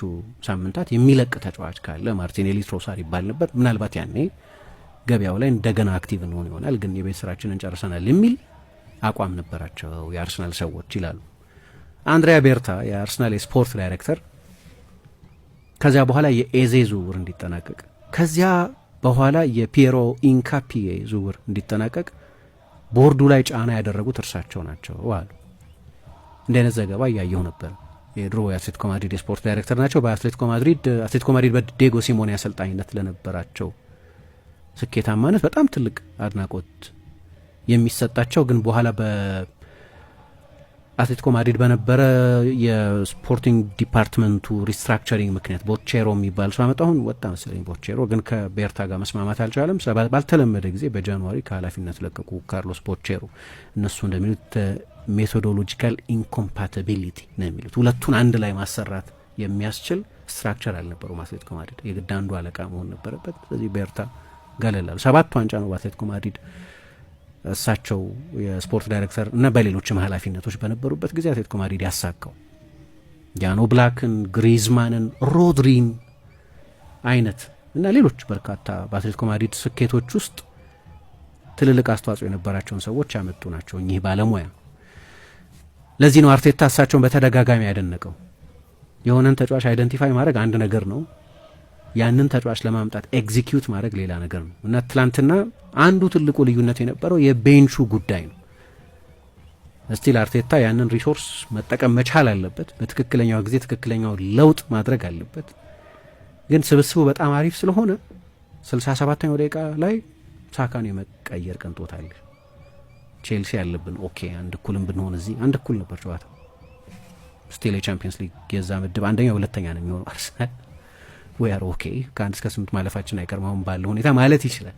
ሳምንታት የሚለቅ ተጫዋች ካለ ማርቲኔሊ፣ ትሮሳር ይባል ነበር። ምናልባት ያኔ ገበያው ላይ እንደገና active እንሆን ይሆናል፣ ግን የቤት ስራችንን ጨርሰናል የሚል አቋም ነበራቸው የአርሰናል ሰዎች ይላሉ። አንድሪያ ቤርታ የአርሰናል የስፖርት ዳይሬክተር ከዚያ በኋላ የኤዜ ዝውውር እንዲጠናቀቅ፣ ከዚያ በኋላ የፒየሮ ኢንካፒዬ ዝውውር እንዲጠናቀቅ ቦርዱ ላይ ጫና ያደረጉት እርሳቸው ናቸው አሉ። እንዲህ አይነት ዘገባ እያየሁ ነበር። የድሮ የአትሌቲኮ ማድሪድ የስፖርት ዳይሬክተር ናቸው። በአትሌቲኮ ማድሪድ አትሌቲኮ ማድሪድ በዲዬጎ ሲሞኔ አሰልጣኝነት ለነበራቸው ስኬታማነት በጣም ትልቅ አድናቆት የሚሰጣቸው፣ ግን በኋላ በአትሌቲኮ ማድሪድ በነበረ የ sporting department ኡ restructuring ምክንያት ቦቼሮ የሚባል ሰው አመጣ። አሁን ወጣ መሰለኝ ቦቼሮ፣ ግን ከቤርታ ጋር መስማማት አልቻለም። ባልተለመደ ጊዜ በ January ከኃላፊነት ለቀቁ ካርሎስ ቦቼሮ። እነሱ እንደሚሉት methodological incompatibility ነው የሚሉት። ሁለቱን አንድ ላይ ማሰራት የሚያስችል structure አልነበረውም አትሌቲኮ ማድሪድ። የግድ አንዱ አለቃ መሆን ነበረበት። ስለዚህ ቤርታ ገለል አሉ። 7 ዋንጫ ነው በአትሌቲኮ ማድሪድ እሳቸው የስፖርት ዳይሬክተር እና በሌሎችም ኃላፊነቶች በነበሩበት ጊዜ አትሌቲኮ ማድሪድ ያሳካው። ያን ኦብላክን፣ ግሪዝማንን፣ ሮድሪን አይነት እና ሌሎች በርካታ በአትሌቲኮ ማድሪድ ስኬቶች ውስጥ ትልልቅ አስተዋጽኦ የነበራቸውን ሰዎች ያመጡ ናቸው እኚህ ባለሙያ። ለዚህ ነው አርቴታ እሳቸውን በተደጋጋሚ ያደነቀው። የሆነን ተጫዋች identify ማድረግ አንድ ነገር ነው፣ ያንን ተጫዋች ለማምጣት execute ማድረግ ሌላ ነገር ነው እና ትላንትና አንዱ ትልቁ ልዩነት የነበረው የ bench ኡ ጉዳይ ነው። Still አርቴታ ያንን resource መጠቀም መቻል አለበት። በትክክለኛው ጊዜ ትክክለኛው ለውጥ ማድረግ አለበት። ግን ስብስቡ በጣም አሪፍ ስለሆነ 67ኛው ደቂቃ ላይ ሳካን የመቀየር ቅንጦት አለ። ቼልሲ ያለብን okay፣ አንድ እኩልም ብንሆን እዚህ አንድ እኩል ነበር ጨዋታው። Still የቻምፒየንስ ሊግ የዛ ምድብ አንደኛ ሁለተኛ ነው የሚሆነው አርሰናል። We are okay፣ ከ1 እስከ 8 ማለፋችን አይቀርም አሁን ባለው ሁኔታ ማለት ይችላል።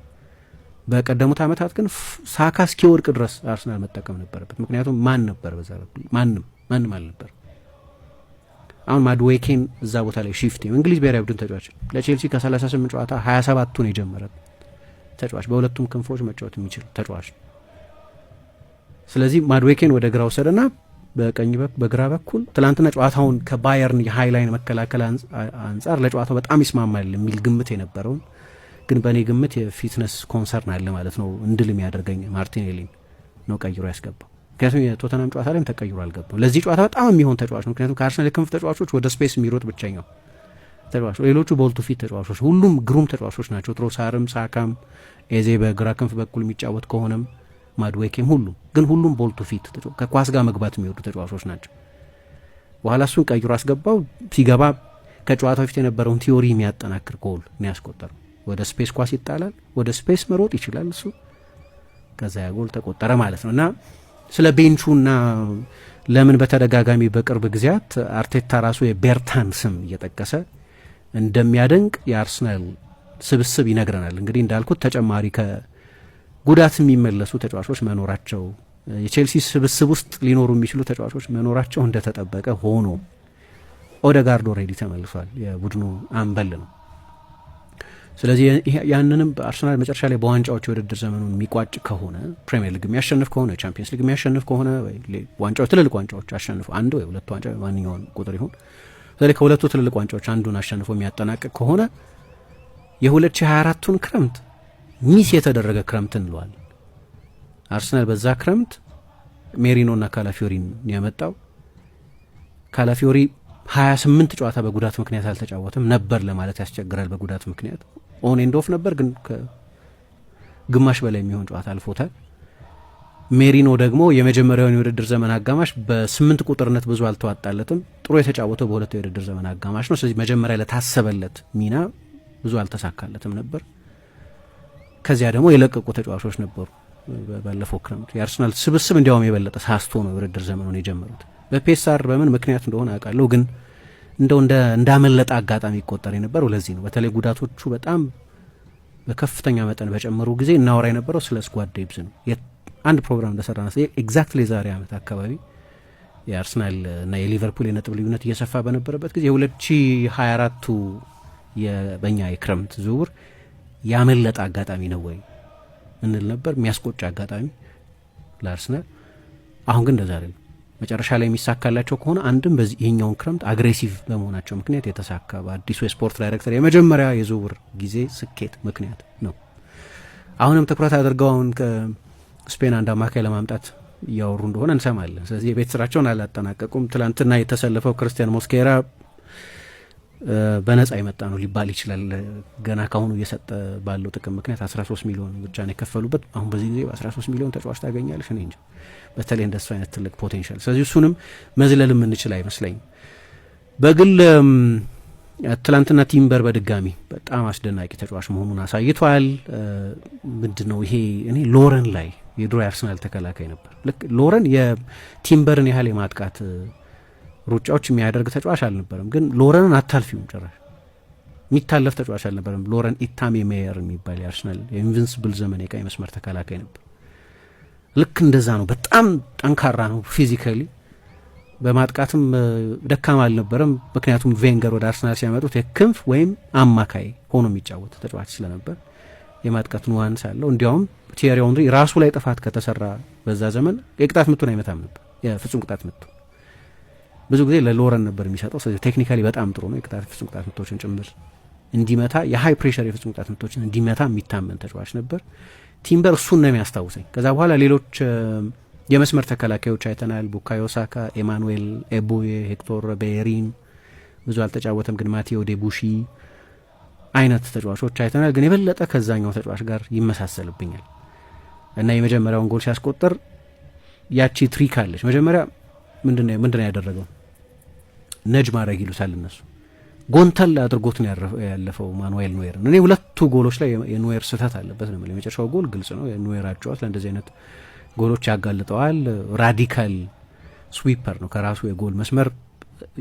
በቀደሙት ዓመታት ግን ሳካ እስኪወድቅ ድረስ አርሰናል መጠቀም ነበረበት። ምክንያቱም ማን ነበር በዛ በኩል? ማንም ማንም አልነበር። አሁን ማድዌኬን እዛ ቦታ ላይ shift፣ እንግሊዝ ብሔራዊ ቡድን ተጫዋች፣ ለቼልሲ ከ38 ጨዋታ 27ቱን የጀመረ ተጫዋች፣ በሁለቱም ክንፎች መጫወት የሚችል ተጫዋች ነው። ስለዚህ ማድዌኬን ወደ ግራ ወሰደና በቀኝ በግራ በኩል ትላንትና ጨዋታውን ከባየርን የ high line መከላከል አንጻር ለጨዋታው በጣም ይስማማል የሚል ግምት የነበረውን፣ ግን በእኔ ግምት የ fitness concern አለ ማለት ነው እንድል የሚያደርገኝ ማርቲኔሊን ነው ቀይሮ ያስገባው። ምክንያቱም የቶተናም ጨዋታ ላይም ተቀይሮ አልገባም። ለዚህ ጨዋታ በጣም የሚሆን ተጫዋች ነው። ምክንያቱም ከአርሰናል የክንፍ ተጫዋቾች ወደ space የሚሮጥ ብቸኛው ተጫዋች፣ ሌሎቹ ball to feet ተጫዋቾች፣ ሁሉም ግሩም ተጫዋቾች ናቸው። ትሮሳርም፣ ሳካም፣ ኤዜ በግራ ክንፍ በኩል የሚጫወት ከሆነም ማድዌኬም፣ ሁሉም ግን ሁሉም ball to feet፣ ከኳስ ጋር መግባት የሚወዱ ተጫዋቾች ናቸው። በኋላ እሱን ቀይሮ አስገባው። ሲገባ ከጨዋታው በፊት የነበረውን theory የሚያጠናክር ጎል ነው ያስቆጠረው። ወደ space ኳስ ይጣላል፣ ወደ space መሮጥ ይችላል እሱ። ከዛ ያ ጎል ተቆጠረ ማለት ነው። እና ስለ bench ኡና ለምን በተደጋጋሚ በቅርብ ጊዜያት አርቴታ ራሱ የቤርታን ስም እየጠቀሰ እንደሚያደንቅ የአርሰናል ስብስብ ይነግረናል። እንግዲህ እንዳልኩት ተጨማሪ ከጉዳት የሚመለሱ ተጫዋቾች መኖራቸው፣ የቼልሲ ስብስብ ውስጥ ሊኖሩ የሚችሉ ተጫዋቾች መኖራቸው እንደተጠበቀ ሆኖ ኦደጋርድ already ተመልሷል። የቡድኑ አምበል ነው። ስለዚህ ያንንም አርሰናል መጨረሻ ላይ በዋንጫዎች የውድድር ዘመኑን የሚቋጭ ከሆነ፣ ፕሪሚየር ሊግ የሚያሸንፍ ከሆነ፣ ቻምፒየንስ ሊግ የሚያሸንፍ ከሆነ፣ ዋንጫዎች ትልልቅ ዋንጫዎች አሸንፎ፣ አንድ ወይ ሁለት ዋንጫ ማንኛውን ቁጥር ይሁን፣ በተለይ ከሁለቱ ትልልቅ ዋንጫዎች አንዱን አሸንፎ የሚያጠናቅቅ ከሆነ የ2024ቱን ክረምት miss የተደረገ ክረምት እንለዋለን። አርሰናል በዛ ክረምት ሜሪኖና ካላፊዮሪን ያመጣው። ካላፊዮሪ 28 ጨዋታ በጉዳት ምክንያት አልተጫወተም ነበር ለማለት ያስቸግራል። በጉዳት ምክንያት on and off ነበር፣ ግን ከግማሽ በላይ የሚሆን ጨዋታ አልፎታል። ሜሪኖ ደግሞ የመጀመሪያውን የውድድር ዘመን አጋማሽ በስምንት ቁጥርነት ብዙ አልተዋጣለትም። ጥሩ የተጫወተው በሁለቱ የውድድር ዘመን አጋማሽ ነው። ስለዚህ መጀመሪያ ለታሰበለት ሚና ብዙ አልተሳካለትም ነበር። ከዚያ ደግሞ የለቀቁ ተጫዋቾች ነበሩ። ባለፈው ክረምት የአርሰናል ስብስብ እንዲያውም የበለጠ ሳስቶ ነው የውድድር ዘመኑን የጀመሩት። በ PSR በምን ምክንያት እንደሆነ አውቃለሁ፣ ግን እንደው እንዳመለጠ አጋጣሚ ይቆጠር የነበረው ለዚህ ነው። በተለይ ጉዳቶቹ በጣም በከፍተኛ መጠን በጨመሩ ጊዜ እናወራ የነበረው ስለ squad depth ነው። አንድ ፕሮግራም እንደሰራ exactly የዛሬ ዓመት አካባቢ የአርሰናል እና የሊቨርፑል የነጥብ ልዩነት እየሰፋ በነበረበት ጊዜ የ2024ቱ በኛ የክረምት ዝውውር ያመለጠ አጋጣሚ ነው ወይ እንል ነበር። የሚያስቆጭ አጋጣሚ ለአርሰናል። አሁን ግን እንደዛ አይደለም። መጨረሻ ላይ የሚሳካላቸው ከሆነ አንድም በዚህ ይሄኛውን ክረምት aggressive በመሆናቸው ምክንያት የተሳካ፣ በአዲሱ የስፖርት ዳይሬክተር የመጀመሪያ የዝውውር ጊዜ ስኬት ምክንያት ነው። አሁንም ትኩረት አድርገው አሁን ከስፔን አንድ አማካይ ለማምጣት እያወሩ እንደሆነ እንሰማለን። ስለዚህ የቤት ስራቸውን አላጠናቀቁም። ትላንትና የተሰለፈው ክርስቲያን ሞስኬራ በነጻ የመጣ ነው ሊባል ይችላል። ገና ካሁኑ እየሰጠ ባለው ጥቅም ምክንያት 13 ሚሊዮን ብቻ ነው የከፈሉበት። አሁን በዚህ ጊዜ በ13 ሚሊዮን ተጫዋች ታገኛለሽ? እኔ እንጃ፣ በተለይ እንደሱ አይነት ትልቅ potential። ስለዚህ እሱንም መዝለል የምንችል አይመስለኝም። በግል ትላንትና ቲምበር በድጋሚ በጣም አስደናቂ ተጫዋች መሆኑን አሳይቷል። ምንድን ነው ይሄ? እኔ ሎረን ላይ፣ የድሮ የአርሰናል ተከላካይ ነበር። ልክ ሎረን የቲምበርን ያህል የማጥቃት ሩጫዎች የሚያደርግ ተጫዋች አልነበረም። ግን ሎረንን አታልፊውም፣ ጭራሽ የሚታለፍ ተጫዋች አልነበረም። ሎረን ኢታሜ ሜየር የሚባል የአርሰናል የ invincible ዘመን የቀኝ መስመር ተከላካይ ነበር። ልክ እንደዛ ነው። በጣም ጠንካራ ነው physically፣ በማጥቃትም ደካማ አልነበረም። ምክንያቱም ቬንገር ወደ አርሰናል ሲያመጡት የክንፍ ወይም አማካይ ሆኖ የሚጫወት ተጫዋች ስለነበር የማጥቃት nuance አለው። እንዲያውም ቲየሪ ኦንሪ ራሱ ላይ ጥፋት ከተሰራ በዛ ዘመን የቅጣት ምቱን አይመታም ነበር፣ የፍጹም ቅጣት ምቱ ብዙ ጊዜ ለሎረን ነበር የሚሰጠው። ስለዚህ technically በጣም ጥሩ ነው። የቅጣት ፍጹም ቅጣት ምቶችን ጭምር እንዲመታ፣ የ high pressure የፍጹም ቅጣት ምቶችን እንዲመታ የሚታመን ተጫዋች ነበር። ቲምበር እሱን ነው የሚያስታውሰኝ። ከዛ በኋላ ሌሎች የመስመር ተከላካዮች አይተናል። ቡካዮ ሳካ፣ ኤማኑኤል ኤቦዬ፣ ሄክቶር ቤሪን ብዙ አልተጫወተም፣ ግን ማቴዎ ዴቡሺ አይነት ተጫዋቾች አይተናል። ግን የበለጠ ከዛኛው ተጫዋች ጋር ይመሳሰልብኛል እና የመጀመሪያውን ጎል ሲያስቆጥር ያቺ trick አለች። መጀመሪያ ምንድነው ያደረገው? Nudge ማድረግ ይሉታል እነሱ። ጎንተል አድርጎት ነው ያለፈው ማኑኤል ኖየርን። እኔ ሁለቱ ጎሎች ላይ የኖየር ስህተት አለበት ነው። የመጨረሻው ጎል ግልጽ ነው። የኖየር አጨዋወት ለእንደዚህ አይነት ጎሎች ያጋልጠዋል። Radical sweeper ነው። ከራሱ የጎል መስመር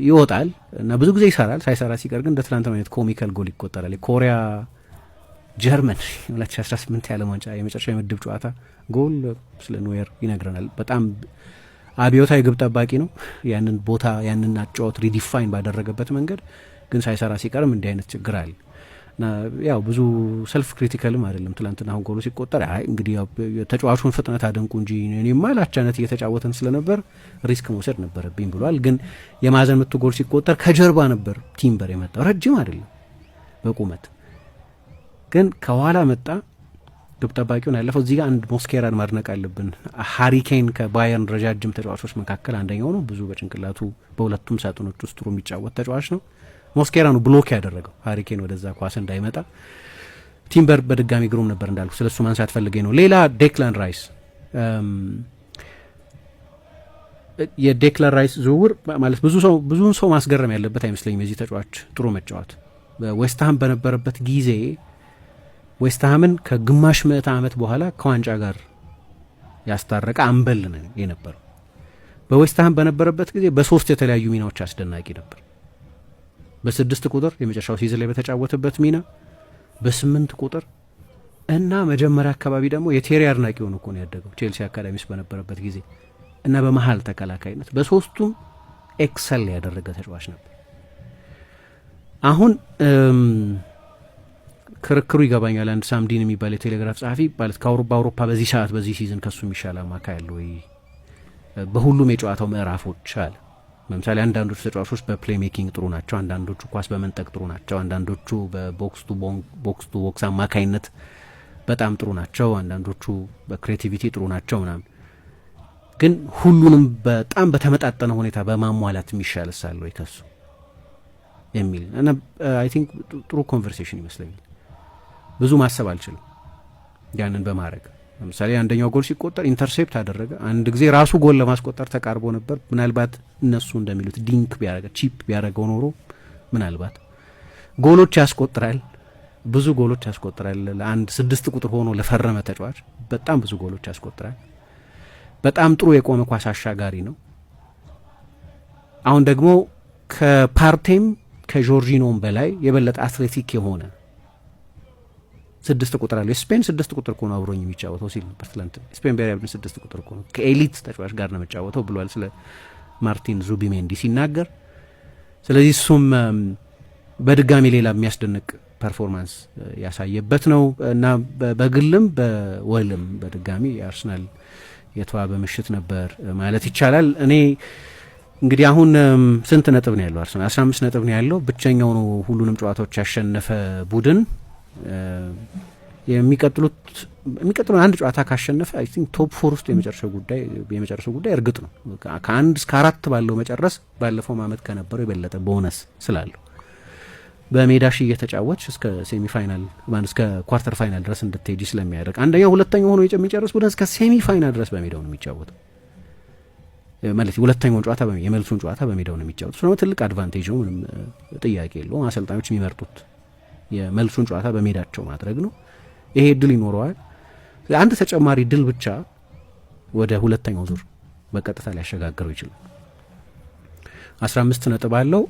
ይወጣል እና ብዙ ጊዜ ይሰራል። ሳይሰራ ሲቀር ግን እንደ ትናንት አይነት comical ጎል ይቆጠራል። የኮሪያ ጀርመን 2018 የዓለም ዋንጫ የመጨረሻ የምድብ ጨዋታ ጎል ስለ ኖየር ይነግረናል። በጣም አብዮታዊ ግብ ጠባቂ ነው። ያንን ቦታ፣ ያንን አጨዋወት redefine ባደረገበት መንገድ ግን ሳይሰራ ሲቀርም እንዲህ አይነት ችግር አለ እና ያው ብዙ self critical ም አይደለም። ትላንትና አሁን ጎሉ ሲቆጠር አይ እንግዲህ ተጫዋቹን ፍጥነት አድንቁ እንጂ እኔማ ላቻነት እየተጫወተን ስለነበር risk መውሰድ ነበረብኝ ብሏል። ግን የማዕዘን ምቱ ጎል ሲቆጠር ከጀርባ ነበር ቲምበር የመጣው። ረጅም አይደለም በቁመት፣ ግን ከኋላ መጣ፣ ግብ ጠባቂውን ያለፈው። እዚህ ጋር አንድ ሞስኬራን ማድነቅ አለብን። ሃሪ ኬን ከባየርን ረጃጅም ተጫዋቾች መካከል አንደኛው ነው። ብዙ በጭንቅላቱ በሁለቱም ሳጥኖች ውስጥ ጥሩ የሚጫወት ተጫዋች ነው። ሞስኬራ ነው block ያደረገው ሃሪ ኬን ወደዛ ኳስ እንዳይመጣ። ቲምበር በድጋሚ ግሩም ነበር፣ እንዳልኩ ስለ እሱ ማንሳት ፈልጌ ነው። ሌላ ዴክላን ራይስ፣ የዴክላን ራይስ ዝውውር ማለት ብዙ ሰው ብዙን ሰው ማስገረም ያለበት አይመስለኝም። የዚህ ተጫዋች ጥሩ መጫወት በዌስትሃም በነበረበት ጊዜ ዌስትሃምን ከግማሽ ምዕተ ዓመት በኋላ ከዋንጫ ጋር ያስታረቀ አምበል ነው የነበረው። በዌስትሃም በነበረበት ጊዜ በሶስት የተለያዩ ሚናዎች አስደናቂ ነበር። በ6 ቁጥር የመጨረሻው season ላይ በተጫወተበት ሚና፣ በ8 ቁጥር እና መጀመሪያ አካባቢ ደግሞ የቴሪ አድናቂ ሆኖ እኮ ነው ያደገው ቼልሲ አካዳሚ ውስጥ በነበረበት ጊዜ እና በመሀል ተከላካይነት በሶስቱም excel ያደረገ ተጫዋች ነበር። አሁን ክርክሩ ይገባኛል። አንድ ሳምዲን የሚባል የቴሌግራፍ ጸሐፊ ማለት ከአውሮፓ አውሮፓ በዚህ ሰዓት በዚህ season ከሱ የሚሻል አማካይ አለ ወይ በሁሉም የጨዋታው ምዕራፎች አለ። ለምሳሌ አንዳንዶቹ ተጫዋቾች በ playmaking ጥሩ ናቸው፣ አንዳንዶቹ ኳስ በመንጠቅ ጥሩ ናቸው፣ አንዳንዶቹ በ box to box አማካይነት በጣም ጥሩ ናቸው፣ አንዳንዶቹ በ creativity ጥሩ ናቸው ምናምን። ግን ሁሉንም በጣም በተመጣጠነ ሁኔታ በማሟላት የሚሻል አለ ወይ ከሱ የሚል እና I think ጥሩ conversation ይመስለኛል። ብዙ ማሰብ አልችልም ያንን በማድረግ። ለምሳሌ አንደኛው ጎል ሲቆጠር intercept አደረገ። አንድ ጊዜ ራሱ ጎል ለማስቆጠር ተቃርቦ ነበር። ምናልባት እነሱ እንደሚሉት dink ቢያደረገ፣ chip ቢያደረገው ኖሮ ምናልባት ጎሎች ያስቆጥራል። ብዙ ጎሎች ያስቆጥራል። ለአንድ 6 ቁጥር ሆኖ ለፈረመ ተጫዋች በጣም ብዙ ጎሎች ያስቆጥራል። በጣም ጥሩ የቆመ ኳስ አሻጋሪ ነው። አሁን ደግሞ ከፓርቴም ከጆርጂኖም በላይ የበለጠ athletic የሆነ 6 ቁጥር አለው። የስፔን 6 ቁጥር እኮ ነው አብሮኝ የሚጫወተው ሲል ነበር ትላንት። ስፔን ብሔራዊ ቡድን 6 ቁጥር እኮ ነው፣ ከ elite ተጫዋች ጋር ነው የሚጫወተው ብሏል ስለ ማርቲን ዙቢሜንዲ ሲናገር። ስለዚህ እሱም በድጋሚ ሌላ የሚያስደንቅ performance ያሳየበት ነው እና በግልም በወልም በድጋሚ የአርሰናል የተዋበ ምሽት ነበር ማለት ይቻላል። እኔ እንግዲህ አሁን ስንት ነጥብ ነው ያለው አርሰናል? 15 ነጥብ ነው ያለው። ብቸኛው ነው ሁሉንም ጨዋታዎች ያሸነፈ ቡድን። የሚቀጥሉት አንድ ጨዋታ ካሸነፈ I think top four ውስጥ የመጨረሻው ጉዳይ እርግጥ ነው። ከአንድ እስከ አራት ባለው መጨረስ ባለፈው ዓመት ከነበረው የበለጠ ቦነስ ስላለው በሜዳሽ እየተጫወትሽ እስከ semi final ማን እስከ quarter final ድረስ እንድትሄጂ ስለሚያደርግ፣ አንደኛው ሁለተኛው ሆኖ የሚጨርስ ቡድን እስከ semi final ድረስ በሜዳው ነው የሚጫወተው፣ ማለት ሁለተኛውን ጨዋታ የመልሱን ጨዋታ በሜዳው ነው የሚጫወተው። ስለሆነ ትልቅ advantage ነው፣ ምንም ጥያቄ የለውም። አሰልጣኞች የሚመርጡት የመልሱን ጨዋታ በሜዳቸው ማድረግ ነው። ይሄ እድል ይኖረዋል። አንድ ተጨማሪ ድል ብቻ ወደ ሁለተኛው ዙር በቀጥታ ሊያሸጋግረው ይችላል። 15 ነጥብ አለው።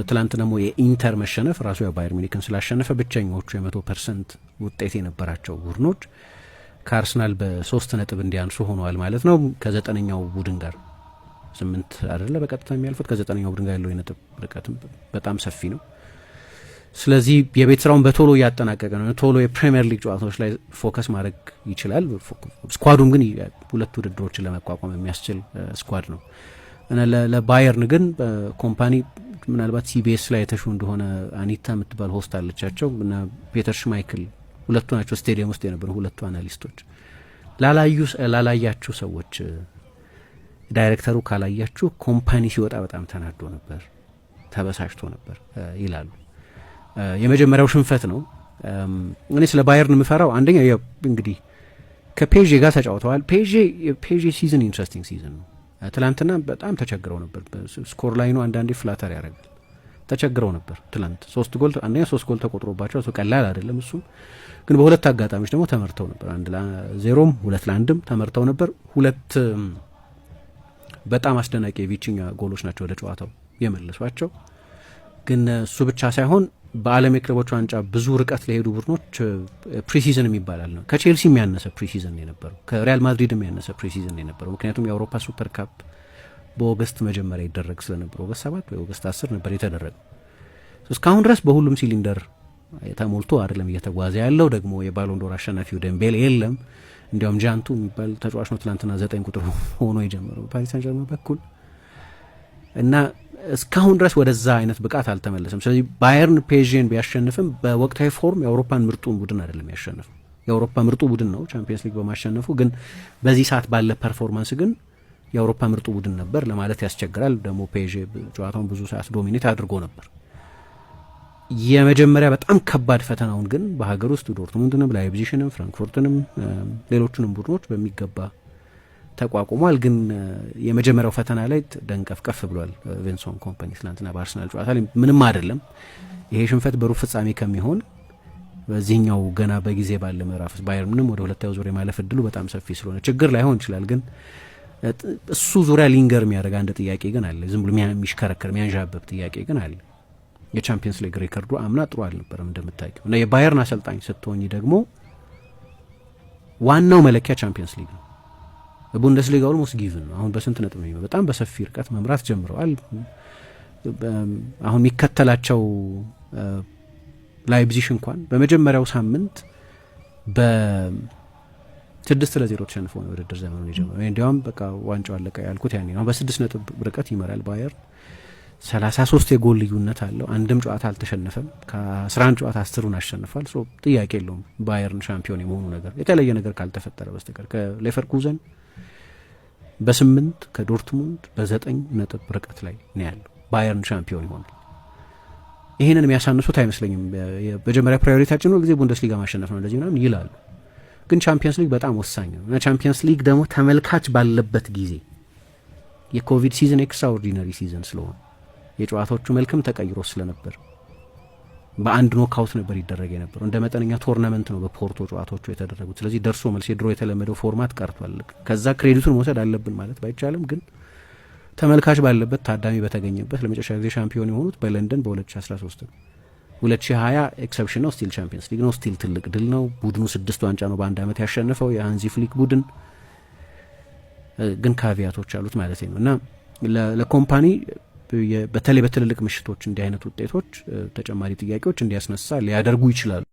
ትላንት ደግሞ የኢንተር መሸነፍ ራሱ ያው ባየር ሙኒክን ስላሸነፈ ብቸኛዎቹ የ100% ውጤት የነበራቸው ቡድኖች ከአርሰናል በ3 ነጥብ እንዲያንሱ ሆነዋል ማለት ነው። ከዘጠነኛው ቡድን ጋር ስምንት አይደለ በቀጥታ የሚያልፉት፣ ከዘጠነኛው ቡድን ጋር ያለው የነጥብ ርቀትም በጣም ሰፊ ነው። ስለዚህ የቤት ስራውን በቶሎ እያጠናቀቀ ነው። ቶሎ የፕሪሚየር ሊግ ጨዋታዎች ላይ focus ማድረግ ይችላል። Squad ኡም ግን ሁለት ውድድሮችን ለመቋቋም የሚያስችል squad ነው እና ለባየርን ግን ኮምፓኒ ምናልባት ሲቢኤስ ላይ የተሹ እንደሆነ አኒታ የምትባል host አለቻቸው እና ፔተር ሽማይክል፣ ሁለቱ ናቸው ስቴዲየም ውስጥ የነበሩ ሁለቱ analyst ኦች። ላላያችሁ ሰዎች፣ ዳይሬክተሩ ካላያችሁ ኮምፓኒ ሲወጣ በጣም ተናዶ ነበር፣ ተበሳጭቶ ነበር ይላሉ። የመጀመሪያው ሽንፈት ነው። እኔ ስለ ባየርን የምፈራው አንደኛ እንግዲህ ከፔዤ ጋር ተጫውተዋል። ፔዤ season interesting season ነው። ትላንትና በጣም ተቸግረው ነበር። Score line ኑ አንዳንዴ flatter ያደርጋል። ተቸግረው ነበር ትላንት 3 ጎል፣ አንደኛ 3 ጎል ተቆጥሮባቸው እሱ ቀላል አይደለም። እሱም ግን በሁለት አጋጣሚዎች ደግሞ ተመርተው ነበር። 1-0ም 2-1ም ተመርተው ነበር። ሁለት በጣም አስደናቂ የቪቲኛ ጎሎች ናቸው ወደ ጨዋታው የመለሷቸው። ግን እሱ ብቻ ሳይሆን በዓለም የክለቦች ዋንጫ ብዙ ርቀት ለሄዱ ቡድኖች preseason የሚባል ነው። ከቼልሲ የሚያነሰ preseason የነበረው፣ ከሪያል ማድሪድ የሚያነሰ preseason የነበረው፣ ምክንያቱም የአውሮፓ ሱፐር ካፕ በ August መጀመሪያ ይደረግ ስለነበር August 7 ወይ August 10 ነበር የተደረገው። እስካሁን ድረስ በሁሉም ሲሊንደር ተሞልቶ አይደለም እየተጓዘ ያለው። ደግሞ የባሎንዶር አሸናፊው ደምቤሌ የለም። እንዲያውም ጃንቱ የሚባል ተጫዋች ነው ትላንትና 9 ቁጥር ሆኖ የጀመረው በፓሪስ ሳን ጀርመን በኩል እና እስካሁን ድረስ ወደዛ አይነት ብቃት አልተመለሰም። ስለዚህ ባየርን ፔዥን ቢያሸንፍም በወቅታዊ form የአውሮፓን ምርጡን ቡድን አይደለም ያሸንፈው። የአውሮፓ ምርጡ ቡድን ነው ቻምፒየንስ ሊግ በማሸነፉ፣ ግን በዚህ ሰዓት ባለ performance ግን የአውሮፓ ምርጡ ቡድን ነበር ለማለት ያስቸግራል። ደግሞ ፔዤ ጨዋታውን ብዙ ሰዓት dominate አድርጎ ነበር። የመጀመሪያ በጣም ከባድ ፈተናውን ግን በሀገር ውስጥ ዶርትሙንድንም፣ ላይፕዚሽንም፣ ፍራንክፉርትንም ሌሎቹንም ቡድኖች በሚገባ ተቋቁሟል። ግን የመጀመሪያው ፈተና ላይ ደንቀፍቀፍ ብሏል ቪንሰንት ኮምፓኒ ትላንትና በአርሰናል ጨዋታ ላይ ምንም አይደለም። ይሄ ሽንፈት በሩብ ፍጻሜ ከሚሆን በዚህኛው ገና በጊዜ ባለ ምዕራፍ ባየርንም ወደ ሁለተኛው ዙር የማለፍ እድሉ በጣም ሰፊ ስለሆነ ችግር ላይሆን ይችላል። ግን እሱ ዙሪያ linger የሚያደርግ አንድ ጥያቄ ግን አለ። ዝም ብሎ የሚሽከረከር የሚያንዣብብ ጥያቄ ግን አለ። የቻምፒየንስ ሊግ ሪከርዱ አምና ጥሩ አልነበረም እንደምታውቂው፣ እና የባየርን አሰልጣኝ ስትሆኝ ደግሞ ዋናው መለኪያ ቻምፒየንስ ሊግ ነው። ቡንደስሊጋ almost given ነው። አሁን በስንት ነጥብ ነው? በጣም በሰፊ ርቀት መምራት ጀምረዋል። አሁን የሚከተላቸው ላይፕዚሽ እንኳን በመጀመሪያው ሳምንት በ6-0 ተሸንፎ ነው የውድድር ዘመኑን የጀመረው። እንዲያውም በቃ ዋንጫው አለቀ ያልኩት ያኔ ነው። በ6 ነጥብ ርቀት ይመራል ባየርን። 33 የጎል ልዩነት አለው። አንድም ጨዋታ አልተሸነፈም። ከ11 ጨዋታ 10ሩን አሸንፏል። So ጥያቄ የለውም ባየርን ሻምፒዮን የመሆኑ ነገር የተለየ ነገር ካልተፈጠረ በስተቀር ከሌቨርኩዘን በ8፣ ከዶርትሙንድ በ9 ነጥብ ርቀት ላይ ነው ያለው። ባየርን ሻምፒዮን ይሆናል። ይህንን የሚያሳንሱት አይመስለኝም። መጀመሪያ priority ያችን ሁልጊዜ ቡንደስሊጋ ማሸነፍ ነው እንደዚህ ምናምን ይላሉ። ግን ቻምፒየንስ ሊግ በጣም ወሳኝ ነው እና ቻምፒየንስ ሊግ ደግሞ ተመልካች ባለበት ጊዜ የኮቪድ season extraordinary season ስለሆነ የጨዋታዎቹ መልክም ተቀይሮ ስለነበር በአንድ knockout ነበር ይደረግ የነበረው። እንደ መጠነኛ tournament ነው በፖርቶ ጨዋታዎቹ የተደረጉት። ስለዚህ ደርሶ መልስ የድሮ የተለመደው format ቀርቷል። ከዛ credit ኡን መውሰድ አለብን ማለት ባይቻልም ግን ተመልካች ባለበት፣ ታዳሚ በተገኘበት ለመጨረሻ ጊዜ ሻምፒዮን የሆኑት በለንደን በ2013 ነው። 2020 exception ነው። Still ቻምፒየንስ ሊግ ነው። Still ትልቅ ድል ነው። ቡድኑ ስድስት ዋንጫ ነው በአንድ አመት ያሸነፈው የሃንዚ ፍሊክ ቡድን፣ ግን caveat ኦች አሉት ማለት ነው እና ለኮምፓኒ በተለይ በትልልቅ ምሽቶች እንዲህ አይነት ውጤቶች ተጨማሪ ጥያቄዎች እንዲያስነሳ ሊያደርጉ ይችላሉ።